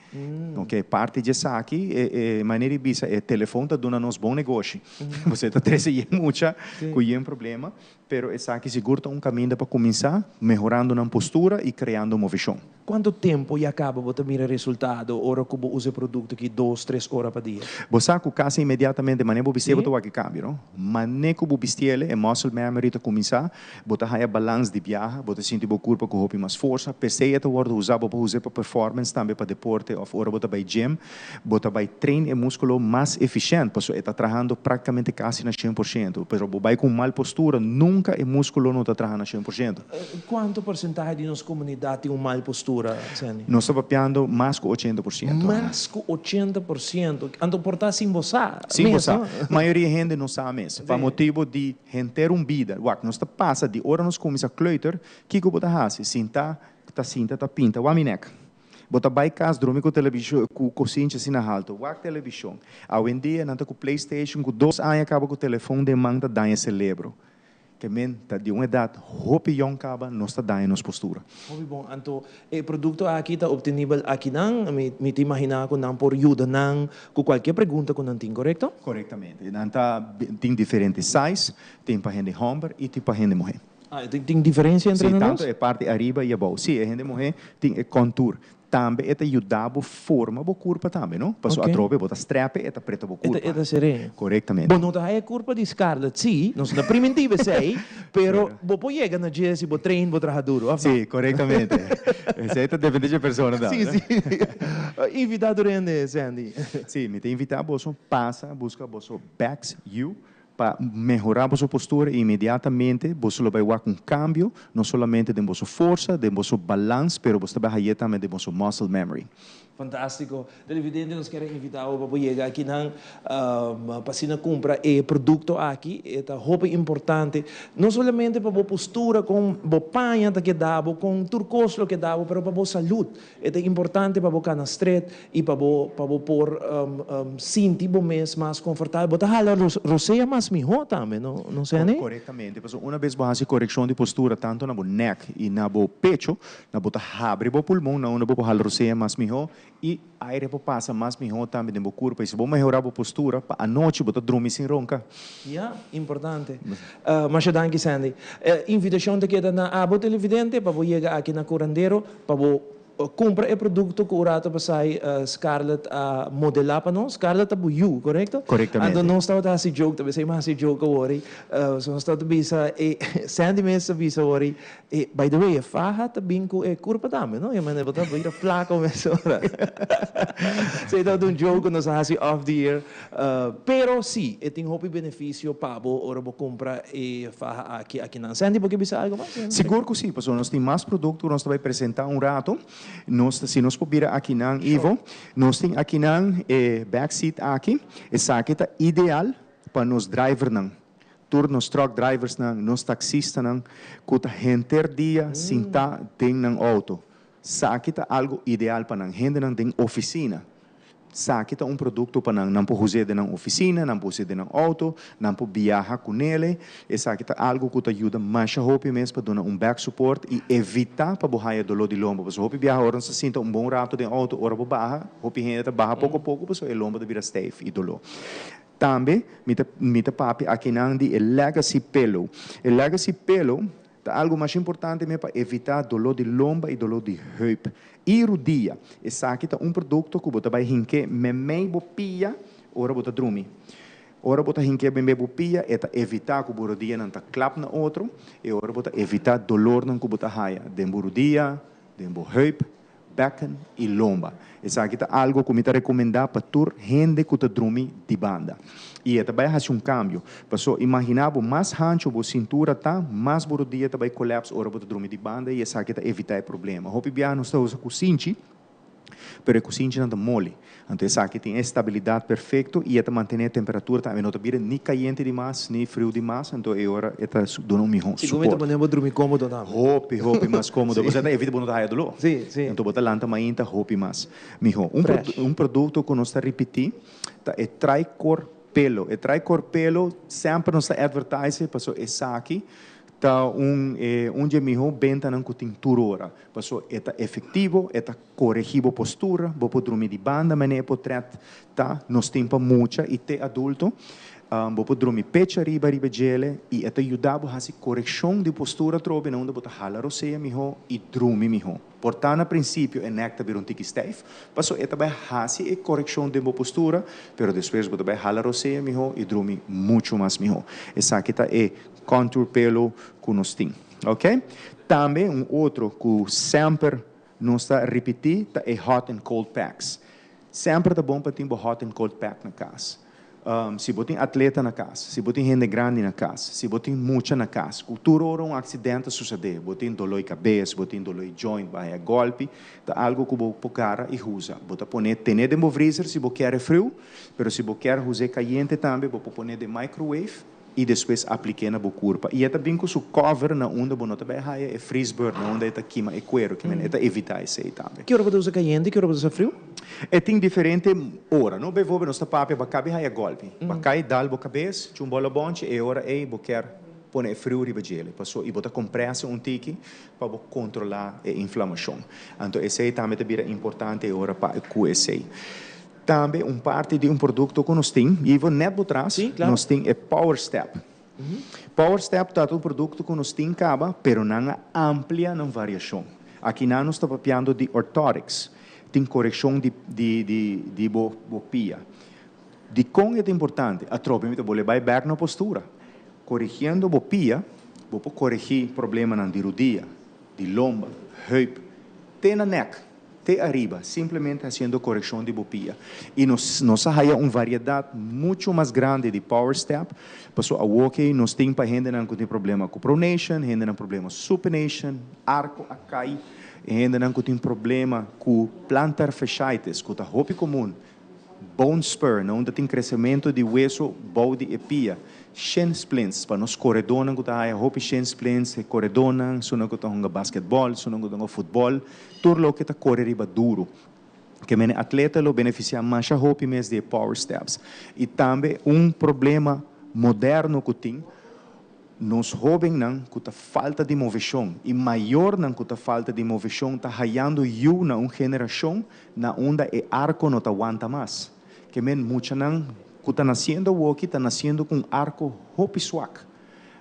S3: Oke, parti di esaki, e manera di bisa, e telefon ta duna nos bon negoshi. Pasobra e ta trese yen mucha ku yen problema, pero esaki sigur ta un kaminda pa kuminsá mehorando nan postura i kreando moveshon.
S1: Kuantu tempu ya kaba bo ta mira resultado ora ku bo usa e produkto aki dos, tres ora pa dia?
S3: Bo sa ku kasi inmediatamente manera bo bistié bo ta wak e kambio, no? Manera ku bo bistié e muscle memory ta kuminsá. Bo ta haña balans di biaha, bo ta sinti bo kurpa ku hopi mas forsa. P'esei e ta wòrdu usá, bo por us'é pa performance tambe, pa deporte òf ora bo ta bai gym. Bo ta bai train e múskulo mas efishènt, pasobra e ta trahando práktikamente kasi na shen por shento. Pero bo bai ku un mal postura, nunka e múskulo no ta traha na shen por shento.
S1: Kuantu porsentahe di nos komunidat tin un mal postura, Sandy?
S3: Nos ta papiando mas ku 80%.
S1: Mas ku 80%. Anto por ta sin bo sa mes, no?
S3: Sin bo sa. Mayoria hende no sa mes. Pa motibu di Henter un bida. Wak, nos ta pasa di ora nos kuminsá kleuter, kiko bo ta hasi? Sinta, ta sinta ta pinta. Wak mi nek. Bo ta bai kas drumi ku televishon, ku kosinchi asina haltu. Wak televishon. Awendia nan ta ku playstation, ku dos aña kaba ku telefon den man ta daña selebro. Ke men ta di un edat hopi yòn kaba nos ta daña nos postura.
S1: Hopi bon. Anto e produkto aki ta optenibel akinan. Mi ta imaginá ku nan por yuda nan ku kualke pregunta ku nan tin, korekto?
S3: Korektamente. Nan ta tin diferente size, tin pa hende hòmber i tin pa hende muhé.
S1: Ah, tin diferensia entre
S3: Sí,
S1: nan
S3: tantu
S1: dos?
S3: e parti ariba i abou. Sí, e hende muhé tin e contour. Tambe e ta yuda bo forma bo curpa tambe, no? Pasobra atrobe bo ta strepe, e ta preta bo curpa.
S1: E ta ser'é.
S3: Corectamente.
S1: Bo no ta haya curpa di Scarlett, sí, nos no ta primintí esei, pero bo por yega na dje si bo train, bo traha duro, of no?
S3: Sí, corectamente. Esei ta depende dje persona tambe, no?
S1: Sí, sí. Invitá tur hende, Sandy.
S3: Sí, mi ta invitá boso pasa busca boso Bax You Pa mehorá boso postura inmediatamente boso lo bai wak un kambio, no solamente den boso forsa, den boso balans, pero boso ta bai haye tambe den boso muscle memory.
S1: Fantástiko. Televidente nos kier a invitá bo pa bo yega akinan pa asina kumpra e produkto aki. E ta hopi importante, no solamente pa bo postura kon bo paña ta keda bo, kon tur kos lo keda bo, pero pa bo salud. E ta importante pa bo kana stret i pa bo pa bo por sinti bo mes mas konfortabel. Bo ta hala rosea mas mihó tambe, no no Sandy?
S3: Korektamente. Pasobra una bes bo hasi korekshon di postura tantu na bo nek i na bo pecho, na bo ta habri bo pulmon na unda bo por hala rosea mas mihó i aire por pasa mas mihó tambe den bo kurpa. I si bo mehorá bo postura, pa anochi bo ta drumi sin ronka.
S1: Ya, importante. Masha danki Sandy. E invitashon ta keda na abo televidente pa bo yega aki na Curandero pa bo. Kumpra e produkto ku un rato pasai Scarlett a modelá pa nos. Scarlett ta bo yu, korekto?
S3: Korektamente.
S1: Anto nos tabata hasi joke, ta besei mi hasi joke awor ei. So nos tabata bisa e Sandy mes ta bisa awor ei, e by the way e faha ta bin ku e kurpa tambe, no? E manera bo ta bira flako mesora. So e tabata un joke ku nos a hasi off the air. Pero sí, e tin hopi benefisio pa bo ora bo kumpra e faha aki akinan. Sandy, bo ke bisa algu mas?
S3: Sigur ku sí, pasobra nos tin mas produkto ku nos ta bai presentá un rato. Nos ta, si nos por bira akinan, Ivo, nos tin akinan e back seat aki. Esaki ta ideal pa nos drivernan, tur nos truck driversnan, nos taksistanan ku ta henter dia sintá den nan outo. Saki ta algu ideal pa nan, hendenan den ofisina. Saki ta un produkto pa nan, nan por huz'é den nan ofisina, nan por huz'é den nan outo, nan por biaha ku nele. Esaki ta algu ku ta yuda masha hopi mes pa duna un back support i evitá pa bo haya doló di lomba. Pasobra hopi biaha ora nos ta sinta un bon ratu den outo, ora bo baha, hopi hende ta baha poko poko pasobra e lomba ta bira stijf i doló. Tambe mi ta mi ta papia akinan di e legacy pillow. E legacy pillow Ta algu masha importante me pa evitá doló di lomba i doló di heup i rudia. Esaki ta un produkto ku bo ta bai hink'é memei bo pia ora bo ta drumi. Ora bo ta hink'é memei bo pia e ta evitá ku bo rudianan ta klap na otro i ora bo ta evitá dolornan ku bo ta haya den bo rudia, den bo heup. Bekken i lomba. Esaki ta algo ku mi ta rekomendá pa tur hende ku ta drumi di banda. I e ta bai hasi un kambio. Paso imaginá bo mas hanchu bo sintura ta, mas bo rodia ta bai kolèps ora bo ta drumi di banda i esaki ta evitá e problema. Hopi biaha nos ta usa kusinchi, pero e kusinchinan ta moli. Anto esaki tin e stabilidat perfekto i e ta mantené e temperatura tambe. No ta bira ni kayente di mas ni friu di mas, anto e ora e ta duna un mihó
S1: Sigur mi ta
S3: suport.
S1: pone bo drumi kómodo tambe.
S3: Hopi, hopi mas kómodo. Pasobra ta evita bo no ta haya doló.
S1: Sí, sí.
S3: Anto bo ta lanta mainta hopi mas mihó. Un
S1: Fresh.
S3: un produkto ku nos ta ripití ta e Tricor Pelo. E Tricor Pelo semper nos ta advertise pasobra esaki ta un e un di e mihó bentanan ku tin tur ora. Pasobra e ta efektivo, e ta Koregí bo postura, bo por drumi di banda manera e potret ta, nos tin pa mucha i te adulto. Bo por drumi pecho ariba riba djele i e ta yuda bo hasi korekshon di postura atrobe na unda bo ta hala rosea mihó i drumi mihó. Por ta na prinsipio e nek ta bira un tiki stijf, paso e ta bai hasi e korekshon den bo postura, pero despues bo ta bai hala rosea mihó i drumi muchu mas mihó. Esaki ta e contour pillow ku nos tin. Ok. Tambe un otro ku semper Nos ta ripití ta e hot and cold packs. Semper ta bon pa tin bo hot and cold pack na kas. Si bo tin atleta na kas, si bo tin hende grandi na kas, si bo tin mucha na kas, ku tur ora un aksident ta susedé, bo tin doló di kabes, bo tin doló di joint, bo haya gòlpi, ta algu ku bo por gara i huza. Bo ta pone ten'é den bo vrizer si bo kier e friu, pero si bo kier huz'é kayente tambe bo por pon'é den microwave. i despues aplik'é na bo kurpa. I e ta bin ku su cover na unda bo no ta bai haya e freeze burn, na unda e ta kima e kuero, ke men e ta evitá esei tambe.
S1: Ki ora bo ta usa kayente, ki ora bo ta usa friu?
S3: E tin diferente ora, no? Bijvoorbeeld nos ta papia bo a kabi haya gòlpi, bo a kai dal bo kabes, chun bola bònchi, e ora ei bo kier pone e friu riba djele, paso i bo ta komprèse un tiki pa bo kontrolá e inflamashon. Anto esei tambe ta bira importante e ora pa ku esei. Tambe un parti di un produkto ku nos tin, Ivo, nèt bo tras, nos tin e Power Step. Power Step ta un produkto ku nos tin kaba, pero nan a amplia nan variashon. Akinan nos ta papiando di orthotics, tin korekshon di di di di bo bo pia. Dikon e ta importante? Atrobe mi ta bolbe bai bèk na postura. Korigiendo bo pia, bo por koregí problemanan di rudia, di lomba, heup, te na nèk. Te ariba, simplemente haciendo coreccion di bo pia. Y nos nos a haya un variedad mucho mas grandi di power step, paso awoki nos tin pa hendenan cu tin problema cu pronation, hendenan problema supination, arco a cay, hendenan cu tin problema cu plantar fasciitis, cu ta hopi comun, bone spur, na unda tin crecemento di weso bou di e pia, shin splints, pa nos coredornan cu ta haya hopi shin splints, e coredornan, esunnan cu ta hunga basketball, esunnan cu ta hunga futbol, Tur loke ta kore riba duru. Ke mene atleta lo benefisiá masha hopi mes di e power steps. I tambe un problema moderno ku tin, nos hóbennan ku ta falta di moveshon i mayornan ku ta falta di moveshon ta hayando yu na un generashon na unda e arko no ta wanta mas. Ke men muchanan ku ta nasiendo awoki ta nasiendo ku un arko hopi swak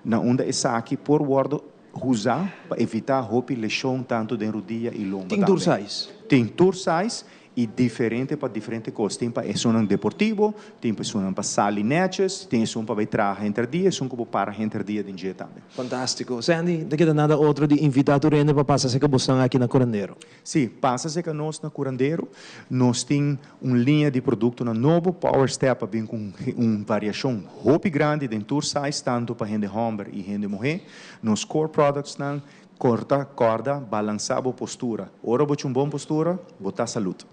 S3: na unda esaki por wòrdu. usa pa evitá hopi leshon tantu den rudia i lomba
S1: Tin tur
S3: tambe.
S1: size?
S3: Tin tur size i diferente pa diferente kos. Tin pa esunnan deportivo, tin pa esunnan pa sali netjes, tin esun pa bai traha henter dia, esun ku bo para henter dia den dje tambe.
S1: Fantástiko. Sandy, ta keda nada otro di invitá tur hende pa pasa serka bosnan aki na Curandero.
S3: Sí, pasa serka nos na Curandero. Nos tin un liña di produktonan nobo, Power Step a bin ku un variashon hopi grandi den tur size, tantu pa hende hòmber i hende muhé. Nos core productsnan, Corta, corda, balansa bo postura. Ora bo cu un bon postura, bo ta salud.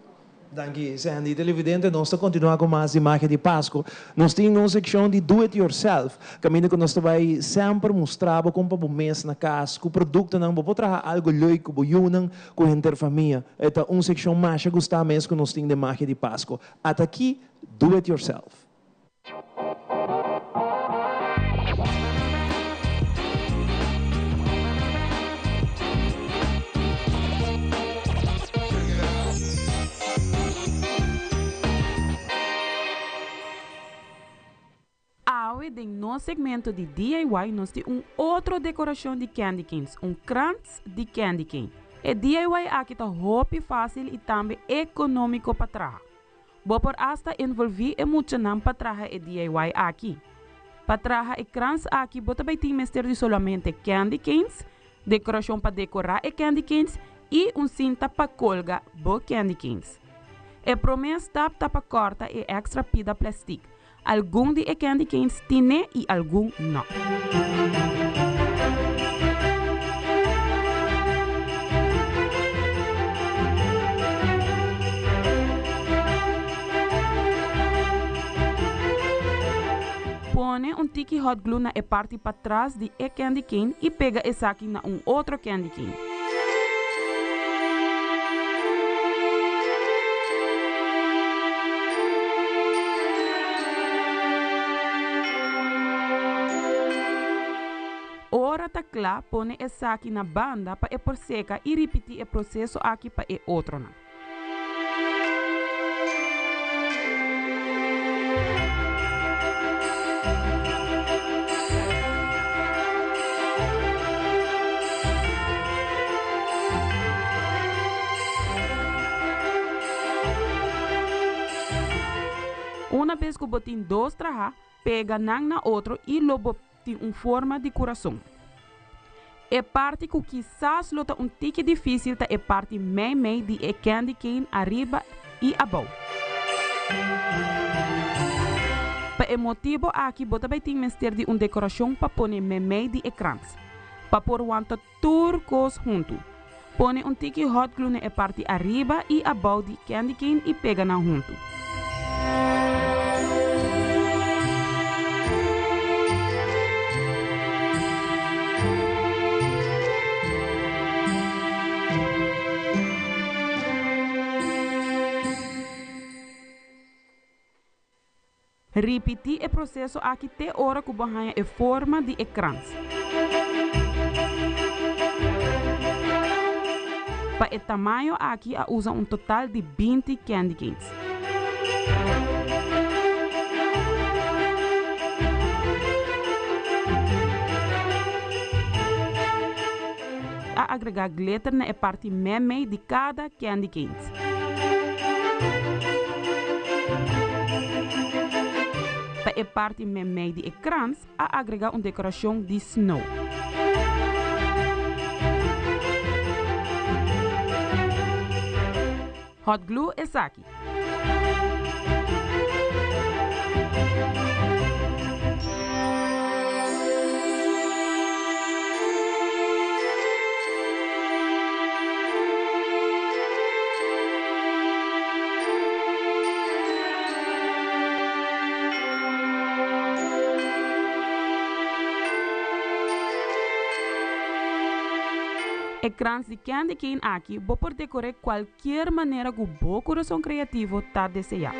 S1: Danki Sandy. Televidente, nos ta continua cu mas di Magia di Pasco. Nos tin nos seccion di Do It Yourself, caminda cu nos ta bay semper mustra bo con pa bo mes na cas cu productonan bo por traha algo leuk cu bo yunan, cu henter famia. E ta un seccion masha gusta mes cu nos tin den Magia di Pasco. Ata aki, Do It Yourself.
S13: Awe den nos segmento di DIY nos tin un otro decoracion di candy canes, un krans di candy cane. E DIY aki ta hopi facil y tambe economico pa traha. Bo por asta envolví e muchanan pa traha e DIY aki. Pa traha e krans aki bo ta bai tin mester di solamente candy canes, dekorashon pa dekorá e candy canes i un sinta pa kolga bo candy canes. E promé stap ta pa kòrta e èkstra pida plèstik. Algun di e candy canes tine i algun no. Pone un tiki hot glue na e parti patras di e candy cane i pega esaki na un otro candy cane. Ora ta kla, pone esaki na banda pa e por seka i ripití e proseso aki pa e otronan. Una bes ku bo tin dos trahá, pega nan na otro i lo bo tin un forma di kurason. E parti ku kisas lo ta un tiki difísil ta e parti meimei di e candy cane ariba i abou. Pa e motibu aki bo ta bai tin mester di un dekorashon pa pone meimei di e krans, pa por wanta tur kos huntu. Pone un tiki hot glue na e parti ariba i abou di candy cane i pega nan huntu. Ripití e proseso aki te ora ku bo haña e forma di e krans. Pa e tamaño aki a usa un total di 20 candy canes. A agregá glitter na e parti meimei di kada candy canes. Pa e parti meimei di e krans a agrega un dekorashon di snow. Hot glue esaki. E krans di candy cane aki bo por dekor'é kualkier manera ku bo kurason kreativo ta deseá.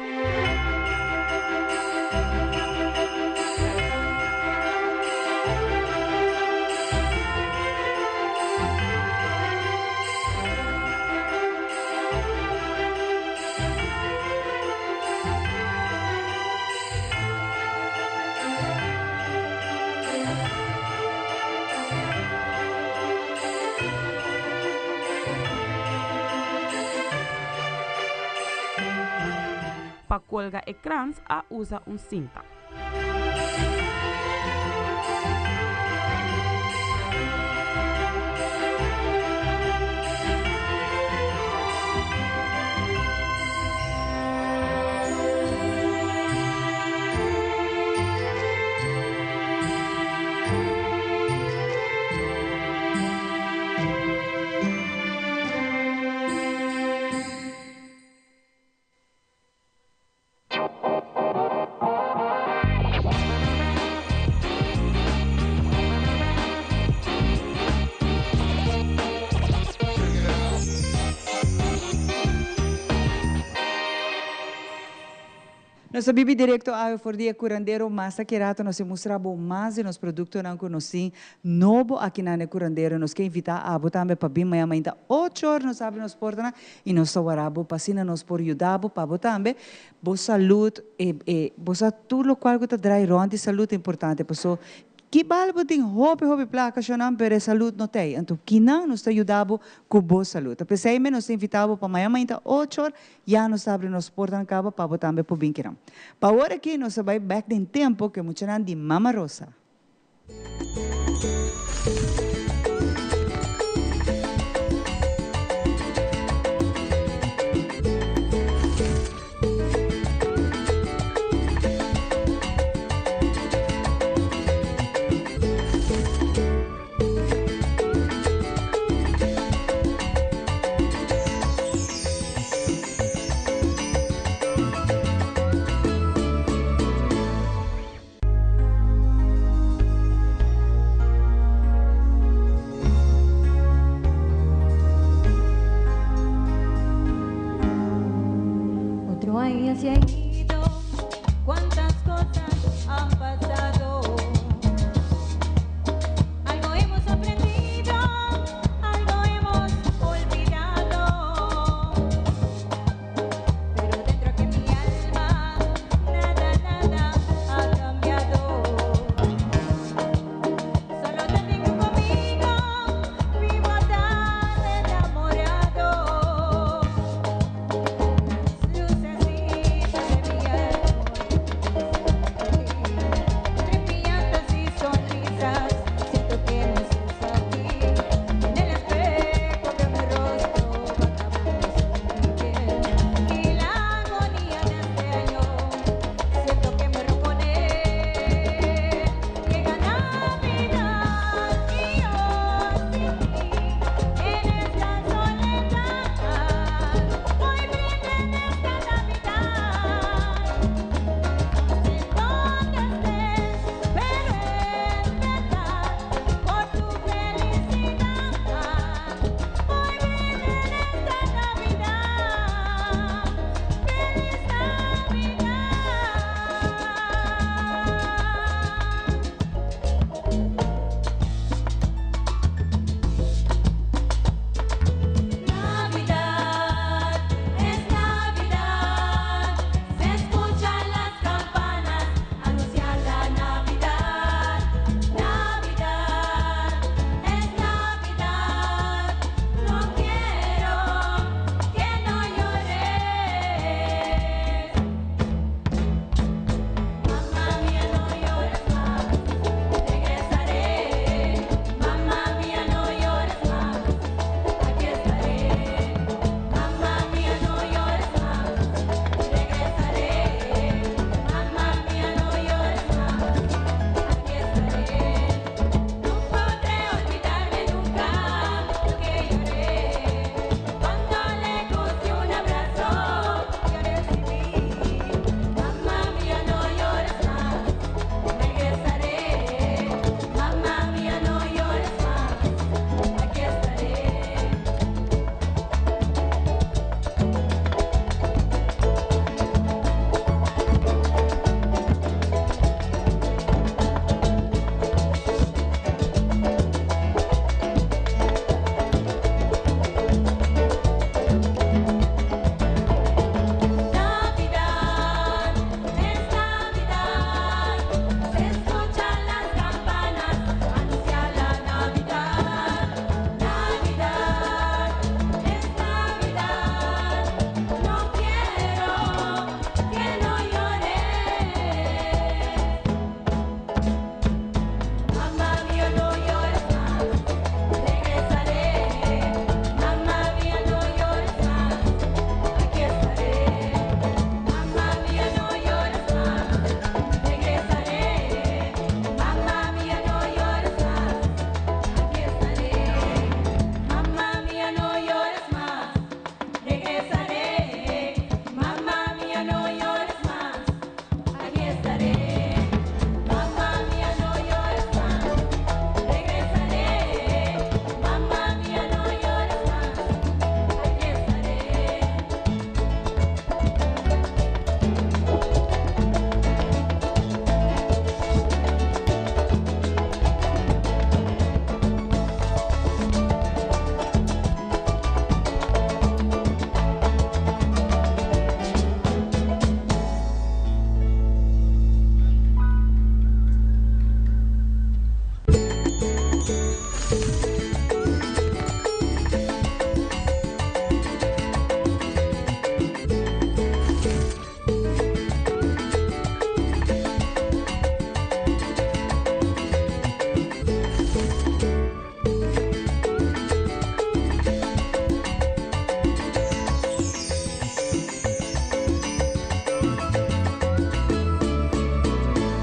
S13: Pa colga e krans a usa un cinta.
S2: Nos a bibi directo awe for di e curandero mas aki rato nos e mustra bo mas di nos productonan cu nos tin nobo aki na e curandero. Nos ke invita abo tambe pa bin mañana mainta ocho or nos abri nos portanan y nos ta wara bo pa asina nos por yuda bo pa bo tambe bo salud e e bo sa tur locual cu ta draai rond di salud ta importante paso ki bal bo tin hopi hopi placa shonan pero e salud no ta ey anto kinan nos ta yuda bo cu bo salud ta pesey me nos ta invita bo pa mañana mainta ocho or ya nos ta abri nos portanan caba pa bo tambe por bin kinan. Pa awor aki nos ta bay bek den tempo cu e muchanan di Mama Rosa.
S14: Otro aña se ha ido, cuántas cosas han pasado. Algo hemos aprendido, algo hemos olvidado. Pero dentro que mi alma, nada, nada ha cambiado. Solo te tengo conmigo, vivo tan enamorado. Las lucecitas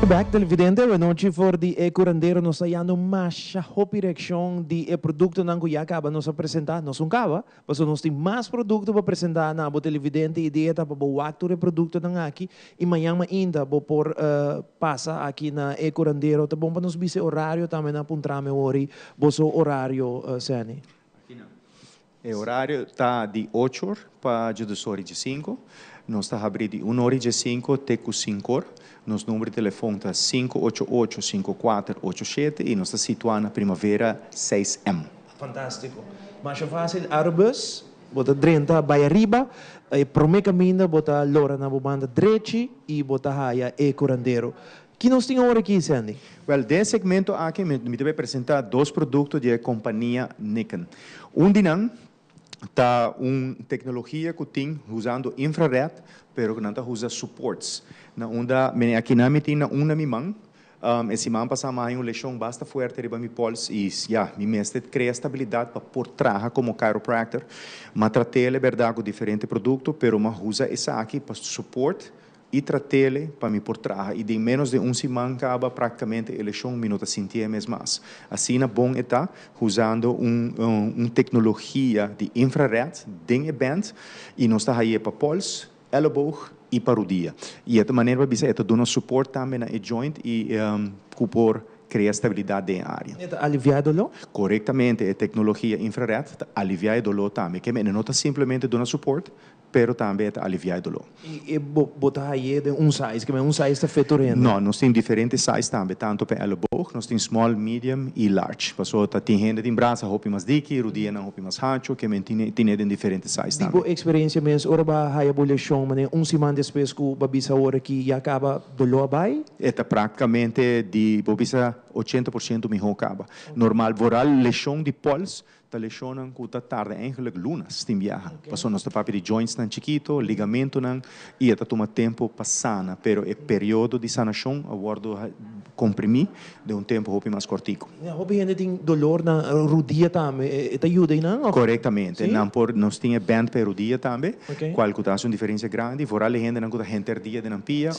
S1: Welcome back, televidente. Anochi for di e curandero nos ta hayando masha hopi reaccion di e productonan cu ya caba nos a presenta. Nos no caba, paso nos tin mas producto pa presenta na bo, televidente. Idea ta pa bo wak tur e productonan aki y mañan mainta bo por pasa aki na e curandero. Ta bon pa nos bisa horario tambe na puntrame ori boso horario, Sani.
S3: E horario ta di 8 or pa 12:15. Nos ta habri di 1:15 te cu 5 or. Nos number di telefon ta 588-5487 y nos ta situa na Primavera 6M.
S1: Fantastico. Mas facil, Arubus, bo ta 30 bay ariba, e prome caminda bo ta lora na bo banda drechi y bo ta haya e curandero. Kico nos tin awor aki, Sandy?
S3: Well, den segmento aki, mi ta bay presenta dos producto di compania Nikken. Un di nan ta un tecnologia cu tin usando infrared, pero cu nan ta usa supports. Na unda, aki na mi tin na un na mi man, e siman pasa m'a un lesion basta fuerte riba mi pols y ja, mi mester crea estabilidad pa por traha como chiropractor. M'a trat'e berdad cu diferente producto, pero m'a usa esaki pa support y trat'e pa mi por traha. Y den menos di un siman caba practicamente e lesion mi no ta sinti mes mas. Asina bon e ta, usando un tecnologia di infrared den e band y nos ta haya pa pols, elleboog y pa rudia. Y e manera pa bisa, e ta duna support tambe na e joint y por crea estabilidad den area.
S1: E ta alivia dolor?
S3: Corectamente, e tecnologia infrared ta alivia e dolor tambe. Kiermen no ta simplemente duna support, pero tambe ta alivia e dolor.
S1: Y bo ta haya den un size, kiermen un size ta fit tur?
S3: No, nos tin diferente size tambe, tanto pa elleboog, nos tin small, medium y large. Paso ta tin hende tin brasa hopi mas diki, rudia nan hopi mas hancho, kiermen tin den diferente size tambe.
S1: Tipo experiencia mes, ora b'a haya bo lesion, mane un siman despues cu b'a bisa ora cu ya caba dolor a bay?
S3: E ta practicamente di, bo bisa, 80% miho caba. Normal, vooral lesion di pols, ta lesionan cu ta tarda eigenlijk lunas tin biaha. Paso nos ta papia di joints nan chikito, ligamento nan, y ta tuma tempo pa sana, pero e periodo di sanacion a wordo comprimi den un tempo hopi mas cortico.
S1: Ja, hopi hende tin dolor na rudia tambe, e ta yuda nan?
S3: Corectamente.
S1: Si?
S3: Nan por, nos tin band pa rudia tambe, cual cu ta un diferencia grandi, vooral e hende nan cu ta henter dia den nan pia,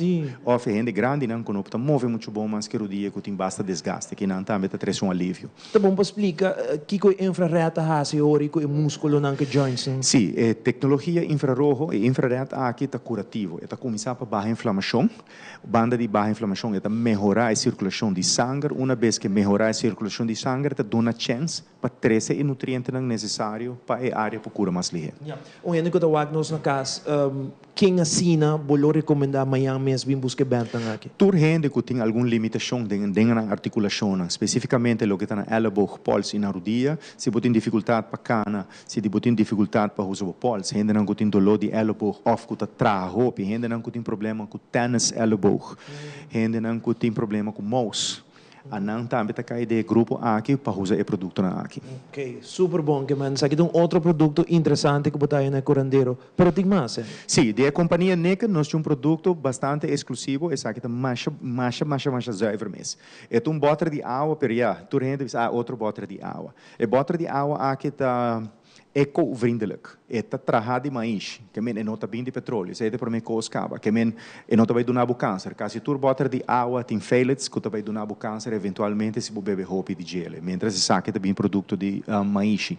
S3: of e hende grandi nan cu no ta move mucho bon mas cu rudia cu tin basta desgaste, cu nan tambe ta trece un alivio.
S1: Ta bon pa splica kico infrared ta haci ori cu e musculo nan cu joints nan?
S3: Si, e tecnologia infrarojo e infrared aki ta curativo. E ta cuminsa pa baha inflamacion. Banda di baha inflamacion, e ta mehora e circulacion di sanger. Un biaha cu mehora e circulacion di sanger, ta duna chance pa trece e nutrientenan necesario pa e area pa cura mas lihe.
S1: Ja. Un hende cu ta wak nos na cas, ken asina bo lo recomenda mañan mes bin busca band nan aki?
S3: Tur hende cu tin algun limitacion den nan articulacion, specificamente loke ta na elleboog, pols y na rudia, si bo tin dificultad pa cana, si bo tin dificultad pa usa pols, hende nan cu tin dolor di elleboog of cu ta traha hopi, hende nan cu tin problema cu tennis elleboog, hende nan cu tin problema cu mouse. Nan tambe ta cay den grupo aki pa usa e producto nan aki.
S1: Ok, super bon, kiermen. Esaki un otro producto interesante cu bo ta na curandero. Pero tin mas, eh?
S3: Si, di compania Nikken nos tin un producto bastante exclusivo, esaki ta masha, masha, masha, masha zuiver mes. E un boter di awa, pero ja, tur hende bisa, ah, otro boter di awa. E boter di awa aki ta eco-vriendelijk. E ta traha di mais, kiermen e no ta bin di petroleo. Esey ta prome cos caba. Kiermen e no ta bay duna bo cancer. Casi tur boter di awa tin phthalates cu ta bay duna bo cancer eventualmente si bo bebe hopi di dje. Mientras esaki ta bin producto di mais.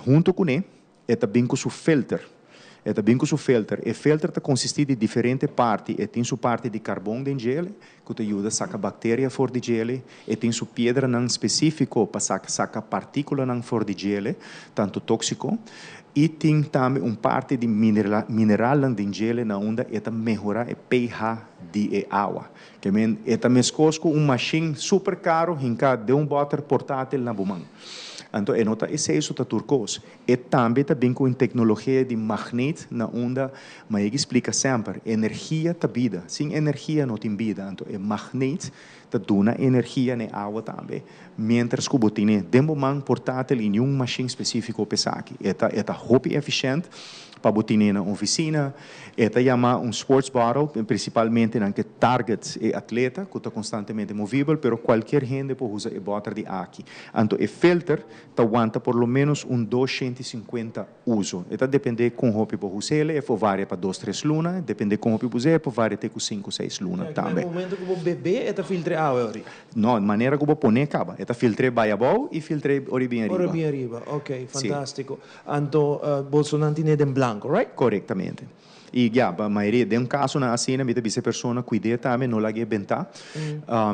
S3: Hunto cu ne, e ta bin cu su filter. E ta bin cu su filter. E filter ta consisti di diferente parti. E tin su parti di carbon den dje, cu ta yuda saca bacteria for di dje. E tin su piedra nan specifico pa saca particula nan for di dje, tanto toxico. Y tin tambe un parti di mineral nan den dje na unda e ta mehora e pH di e awa. Kiermen e ta mescos cu un machine super caro hinca den un boter portatil na bo man. Anto, e no ta esey ta tur cos. E tambe ta bin cu tecnologia di magneet na unda, ma mi ta splica semper, energia ta bida. Sin energia no tin bida. Anto, e magneet ta duna energia na awa tambe. Mientras cu bo tin den bo man portatil y un machine specifico pa esaki. E ta hopi eficiente. pa bo tene na oficina. E ta yama un sports bottle, principalmente nan ke target e atleta, cu ta constantemente movibel, pero cualkier hende por usa e boter di aki. Anto e filter ta wanta por lo menos un 250 uso. E ta depende con hopi bo us'e, e por varia pa 2, 3 luna, depende con hopi bo us'e, por varia te cu 5, 6 luna tambe.
S1: Na momento cu bo bebe, e ta filtra awa ori?
S3: No, manera cu bo pone caba. E ta filtra bay abou y filtra ori bin ariba.
S1: Ori bin ariba, ok, fantastico. Anto, boso nan tine den blanco, right?
S3: Corectamente. Y ya, pa mayoria den un casonan asina, mi ta bisa e persona cuid'é tambe, no lag'é bentá.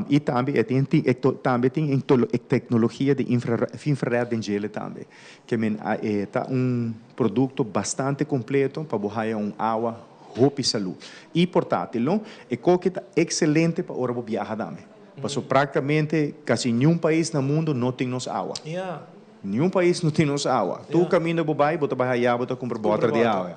S3: Y tambe e tin e tambe tin e tecnologia di infrared den djele tambe. Ke men e ta un producto bastante completo pa bo haya un awa hopi salú. Y portátil, no? E koki ta excelente pa ora bo biaha tambe. Pasobra practicamente casi niun pais na mundo no tin nos awa. Niun pais no tin nos awa. Tur kaminda bo bai, bo ta bai haya, bo ta kumpra bòter di awa.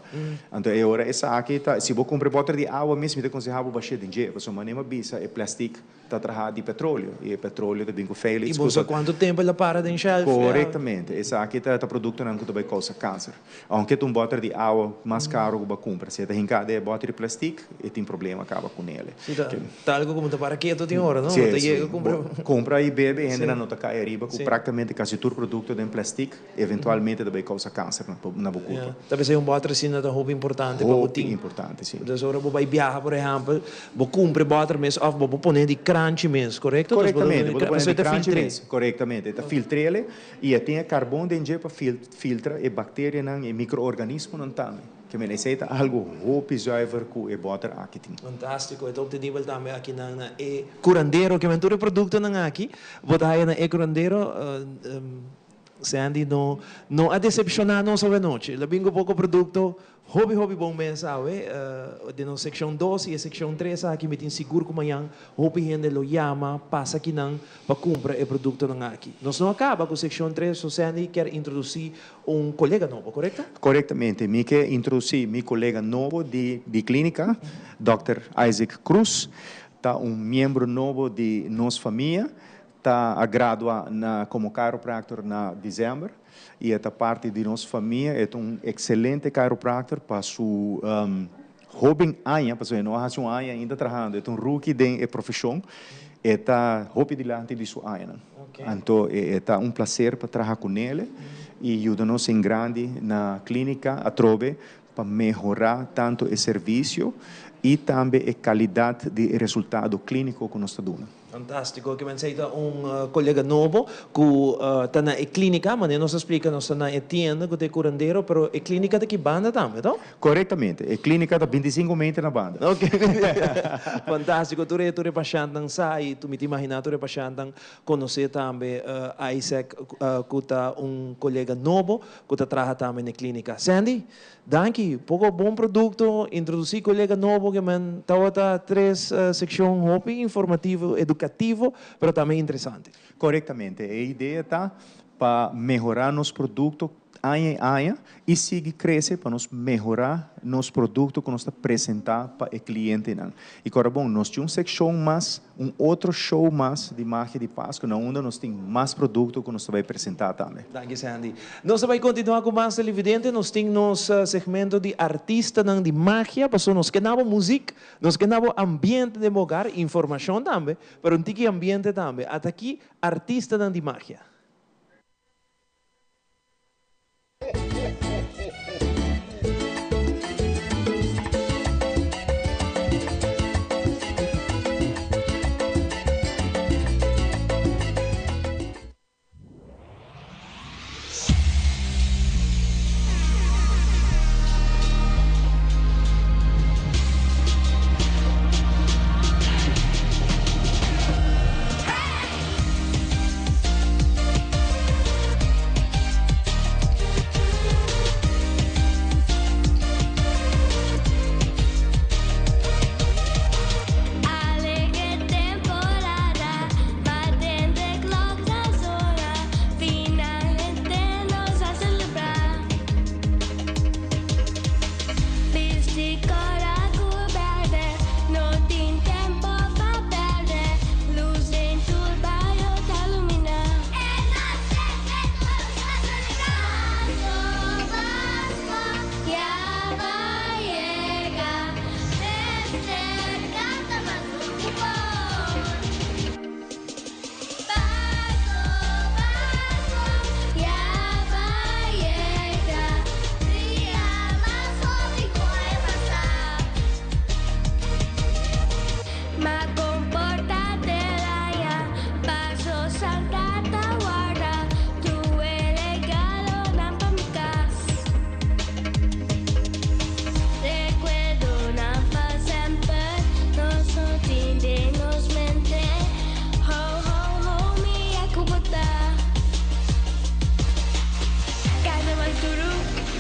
S3: Anto e ora esaki ta, si bo kumpra e bòter di awa mes, mi ta konsehá bo bash'é den dje, pasobra manera mi a bisa e plèstik ta trahá di petroleo, i e petroleo ta bin ku feil
S1: I bo sa kuantu tempu el a para den shelf.
S3: Korektamente. Esaki ta produktonan ku ta bai kousa kanser. Aunke ta un bòter di awa mas karu ku bo a kumpra, si e ta hinká den e bòter di plèstik, e tin problema kaba ku nele.
S1: Si ta ta algo ku bo ta para ketu tin ora, no? Bo ta yega kumpra.
S3: Kumpra i bebe, e hendenan no ta kai ariba ku praktikamente kasi tur produkto den plèstik eventualmente ta bai kousa kanser na bo kurpa.
S1: Ta p'esei un bòter asina ta hopi importante pa bo tin.
S3: Hopi importante, si.
S1: Dus ora bo bai biaha, por ehèmpel, bo kumpra e bòter mes òf bo por pone di kranchi mes, korekto?
S3: Korektamente, bo ta pone di kranchi mes. Korektamente, e ta filtr'el i e tin e karbon den dje pa filtra e bakterianan, e mikroorganismonan tambe. Ke men esei ta algo hopi zuiver ku e bòter aki tin.
S1: Fantástiko, e ta optenibel tambe akinan na e curandero. Ke men tur e produktonan aki bo ta haya na e curandero. Sandy no no a desepshoná nos awe nochi. El a bin ku poko produkto hopi hopi bon mes awe. Den nos sekshon dos i e sekshon tres aki mi tin sigur ku mañan hopi hende lo yama pasa akinan pa kumpra e produktonan aki. Nos no a kaba ku sekshon tres, so Sandy kier introdusí un kolega nobo, korekto?
S3: Korektamente. Mi ke introdusí mi kolega nobo di di klínika, dòkter Isaac Cruz. Ta un miembro nobo di nos famia. Ta a gradua na komo chiropractor na desèmber i e ta parti di nos famia. E ta un ekselente chiropractor pa su Hoben aña, pasobra e no a hasi un aña ainda trahando, e ta un rookie den e profeshon, e ta hopi dilanti di su añanan. Anto e ta un placer pa traha ku nele i yuda nos en grandi na klínika atrobe pa mehorá tantu e servisio i tambe e kalidat di e resultado klíniko ku nos ta duna.
S1: Fantástiko. Ke mensei ta un kolega nobo ku ta na e klínika, manera nos a splika nos ta na e tienda ku ta e kurandero, pero e klínika ta ki banda tambe, to?
S3: Korektamente. E klínika ta 25 meter na banda.
S1: Ok. Fantástiko. Tur e tur e pashèntnan sa i mi ta imaginá tur e pashèntnan konosé tambe Isaac ku ta un kolega nobo ku ta traha tambe na e klínika. Sandy, Danki, poko bon produkto, introdusí kolega nobo ke men tabata tres sekshon hopi informativo, edukativo, pero tambe interesante.
S3: Korektamente, e idea ta pa mehorá nos produkto aña i aña i sigui krese pa nos mehorá nos produkto ku nos ta presentá pa e klientenan. I kòrda bon, nos tin un sekshon mas. Un otro show mas di Magia di Pascu na unda nos tin mas producto cu nos ta bay presenta tambe.
S1: Danki Sandy. Nos ta bay continua cu mas televidente. Nos tin nos segmento di artistanan di magia pasobra nos ke nabo muziek, nos ke nabo ambiente den bo hogar, informacion tambe, pero un tiki ambiente tambe. Ata aki artistanan di magia.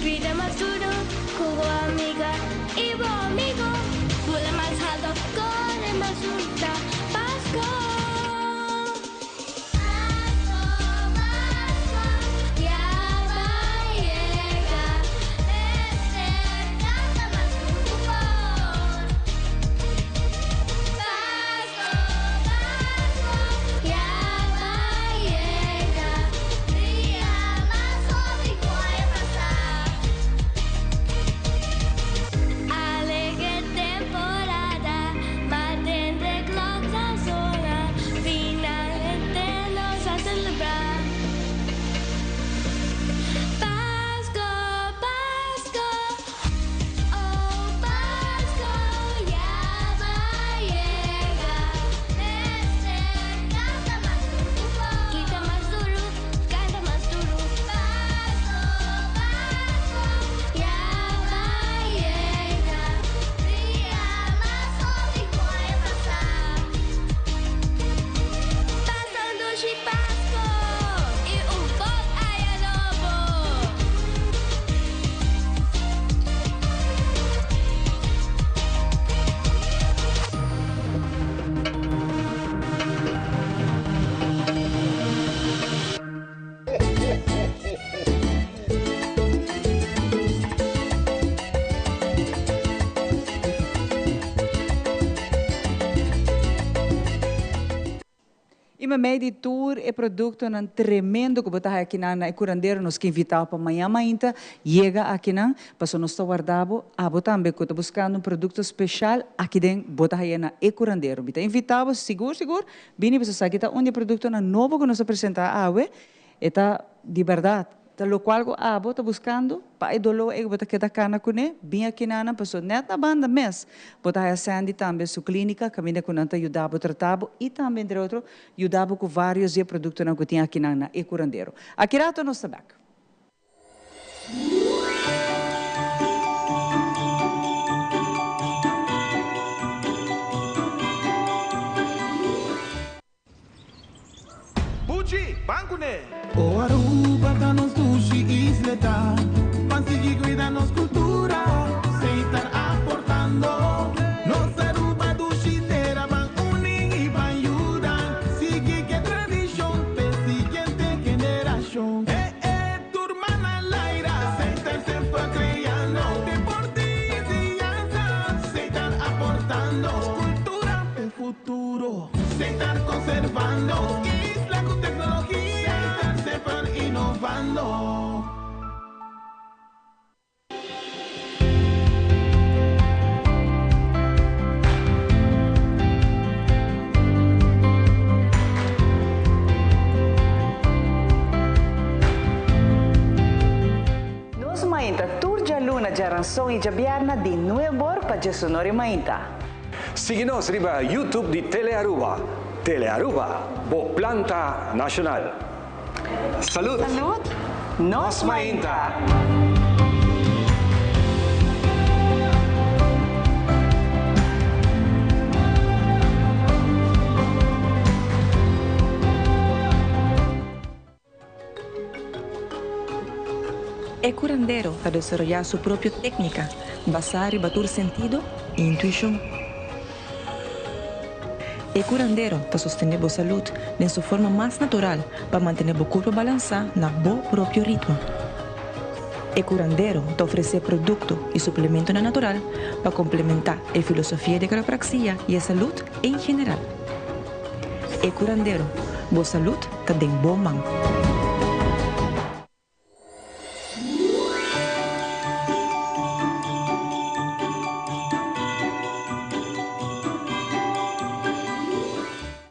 S5: Grita mas duro cu bo amiga y bo amigo. Bula mas halto, core mas duro, ta Pasco! Pasco, Pasco, ya ba yega. Mester canta mas duro cu por. Pasco, Pasco, ya ba yega. Dia mas hopi cu aña pasa. Alegre temporada, mantente klok ta zona, finalmente nos a celebra. Pasco, Pasco, oh Pasco ya ba yega. Mester canta mas duro cu bo. Grita mas duro, canta mas duro. Pasco, Pasco, ya ba yega. Dia mas hopi cu aña pasa. Pasa un dushi Pasco y un bon aña nobo.
S2: I meimei di tur e produktonan tremendo ku bo ta haya akinan na e kurandero, nos ke invitá bo pa mañan mainta yega akinan, pasobra nos ta warda bo, abo tambe ku ta buskando un produkto speshal aki den bo ta haya na e kurandero. Mi ta invitá bo sigur sigur bini pasobra esaki ta un di e produktonan nobo ku nos a presentá awe. E ta di bèrdat, ta lokual ku abo ta buskando pa e doló ei ku bo ta keda kana kuné, bin aki na nan, pasobra nèt na banda mes bo ta haya Sandy tambe su klínika kaminda ku nan ta yuda bo trata bo i tambe entre otro yuda bo ku vários di e produktonan ku tin aki nan na e kurandero. Aki rato nos ta bèk.
S6: Buchi, ban kuné! O Aruba ta nos dushi isleta, ban sigui cuida nos cultura, Setar aportando. Nos Aruba dushi tera, ban uni y ban yuda, sigui ke tradicion p'e siguiente generacion. E e tur mana laira, Setar semper creando, deporte y enseñanza, Setar aportando, cultura p'e futuro. Setar conservando isla cu tecnologia. Setar semper innovando.
S2: Nos mainta tur djaluna, djaranson i djabierna di nuebor pa djesonor i mainta.
S15: Sigui nos riba YouTube di Telearuba. Telearuba, bo planta nacional. Salud!
S2: Salud! Nos mainta!
S4: E curandero ta desaroyá su propio técnica basá riba tur sentido i intuishon. E curandero ta sostené bo salud den su forma mas natural pa mantené bo curpa balansá na bo propio ritmo. E curandero ta ofresé producto i suplementonan natural pa complementá e filosofia di quiropraxia i e salud en general. E curandero, bo salud ta den bo man.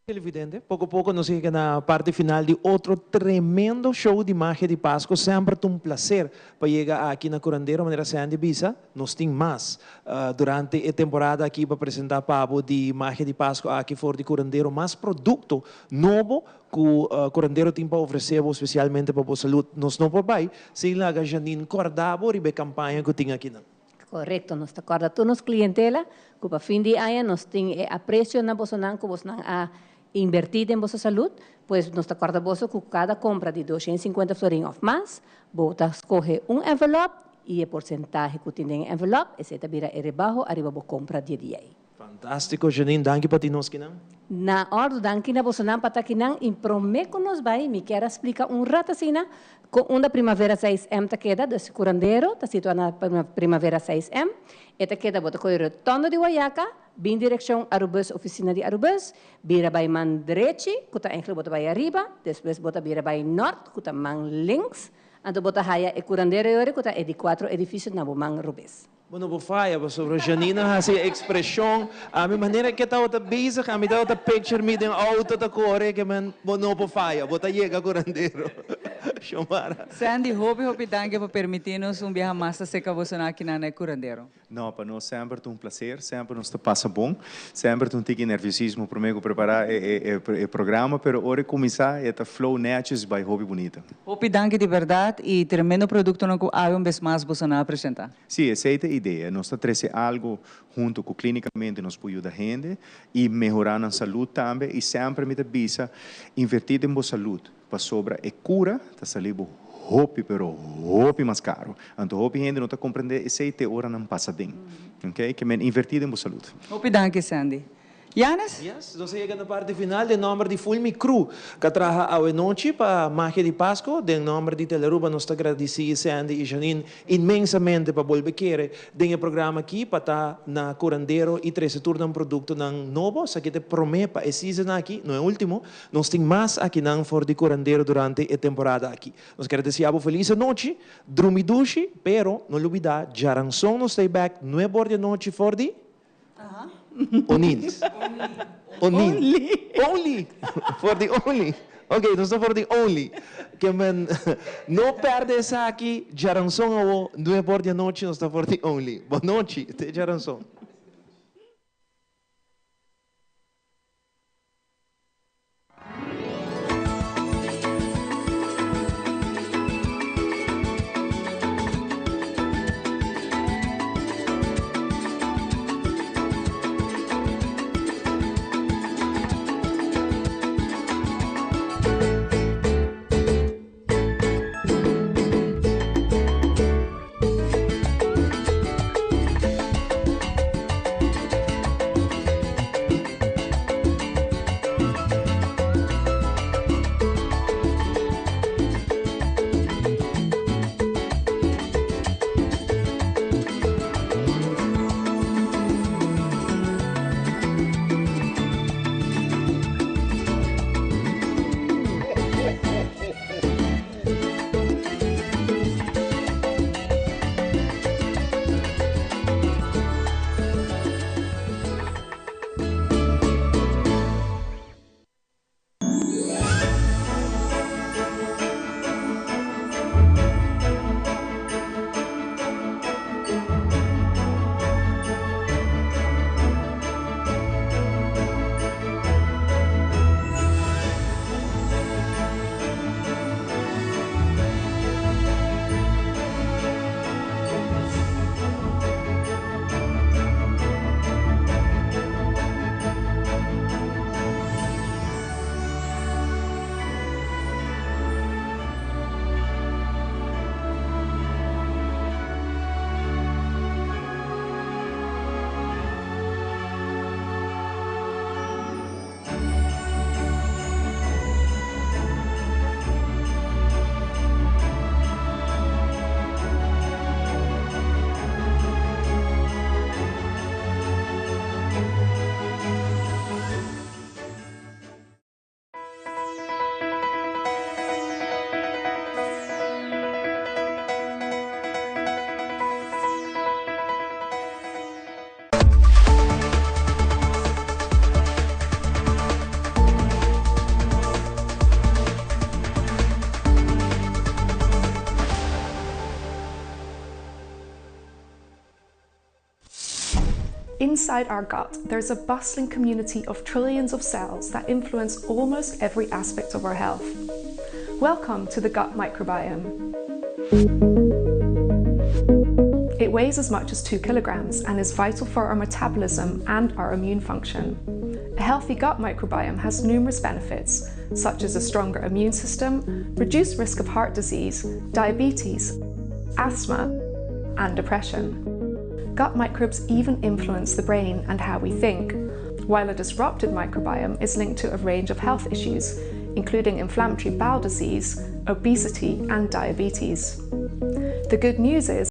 S1: Televidente, poco poco nos yega na parti final di otro tremendo show di Magia di Pasco. Semper ta un placer pa yega aki na Curandero, manera Sandy bisa. Nos tin mas durante e temporada aki pa presenta pa bo di Magia di Pasco aki for di Curandero mas producto nobo cu Curandero tin pa ofrece bo specialmente pa bo salud. Nos no por bay sin laga Janine corda bo riba e campaña cu tin akinan.
S9: Correcto, nos ta corda tur nos clientela cu pa fin di aña nos tin e aprecio na bosonan cu bosonan a inverti den boso salud, pues nos ta corda boso cu cada compra di 250 florin of mas, bo ta scoge un envelop. y e porcentahe cu tin den e envelop, esey ta bira e rebaho ariba bo compra di e dia ey.
S1: Fantastico Janine, danki pa tin nos kinan.
S9: Na ordo, danki na bosonan pa ta kinan y prome cu nos bay mi kier a splica un rat asina con unda Primavera seis M ta keda, dus Curandero ta situa na Primavera seis M, e ta keda bo ta coge rotonda di Wayaca, bin direccion Arubus oficina di Arubus, bira bay man drechi cu ta eigenlijk bo ta bay ariba, despues bo ta bira bay nort cu ta man links, anto bo ta haya e Curandero yori cu ta e di cuatro edificio na bo man robes.
S1: Bo no por faya pasobra Janina hasi e expresion ami manera ke tabata bezig ami tabata picture mi den auto ta core ke men bo no por faya bo ta yega curandero Xiomara.
S2: Sandy hopi hopi danki pa permiti nos un biaha mas ta seca boso na aki na e curandero.
S3: No, pa nos semper ta un placer, semper nos ta pasa bon, semper ta un tiki nerviosismo prome cu prepara e e programa pero ora e cuminsa e ta flow netjes bay hopi bunita.
S2: Hopi danki di berdad y tremendo productonan cu awe un bes mas boso na a presenta.
S3: Sí, esei ta e idea. Nos ta trese algu huntu ku klínikamente nos por yuda hende i mehorá nan salud tambe. I semper mi ta bisa, invertí den bo salud, pasobra e kura ta sali bo hopi pero hopi mas karu. Anto hopi hende no ta komprendé esei te ora nan pasa den. Oké? Ke men invertí den bo salud.
S2: Hopi danki, Sandy. Janes?
S1: Yes, nos a yega na parti final den nomber di Fulmi Crew ka traha awe nochi pa Magia di Pasco. Den nomber di Telearuba nos ta gradisi Sandy y Janine inmensamente pa bolbe kere den e programa aki pa ta na Curandero y trece tur nan productonan nobo. Esaki ta e prome pa e season aki, no e ultimo. Nos tin mas akinan for di Curandero durante e temporada aki. Nos kier desea bo feliz anochi, drumi dushi, pero no lubida djaranson nos ta e bek nuebe or di anochi for di. Onils. Only. Only. For di only. Ok, nos ta for di only. Ke men no perde esaki, djaranson awo, nuebe or di anochi nos ta for di only. Bon nochi, te djaranson.
S12: Inside our gut, there's a bustling community of trillions of cells that influence almost every aspect of our health. Welcome to the gut microbiome. It weighs as much as 2 kilograms and is vital for our metabolism and our immune function. A healthy gut microbiome has numerous benefits, such as a stronger immune system, reduced risk of heart disease, diabetes, asthma, and depression. Gut microbes even influence the brain and how we think, while a disrupted microbiome is linked to a range of health issues, including inflammatory bowel disease, obesity, and diabetes. The good news is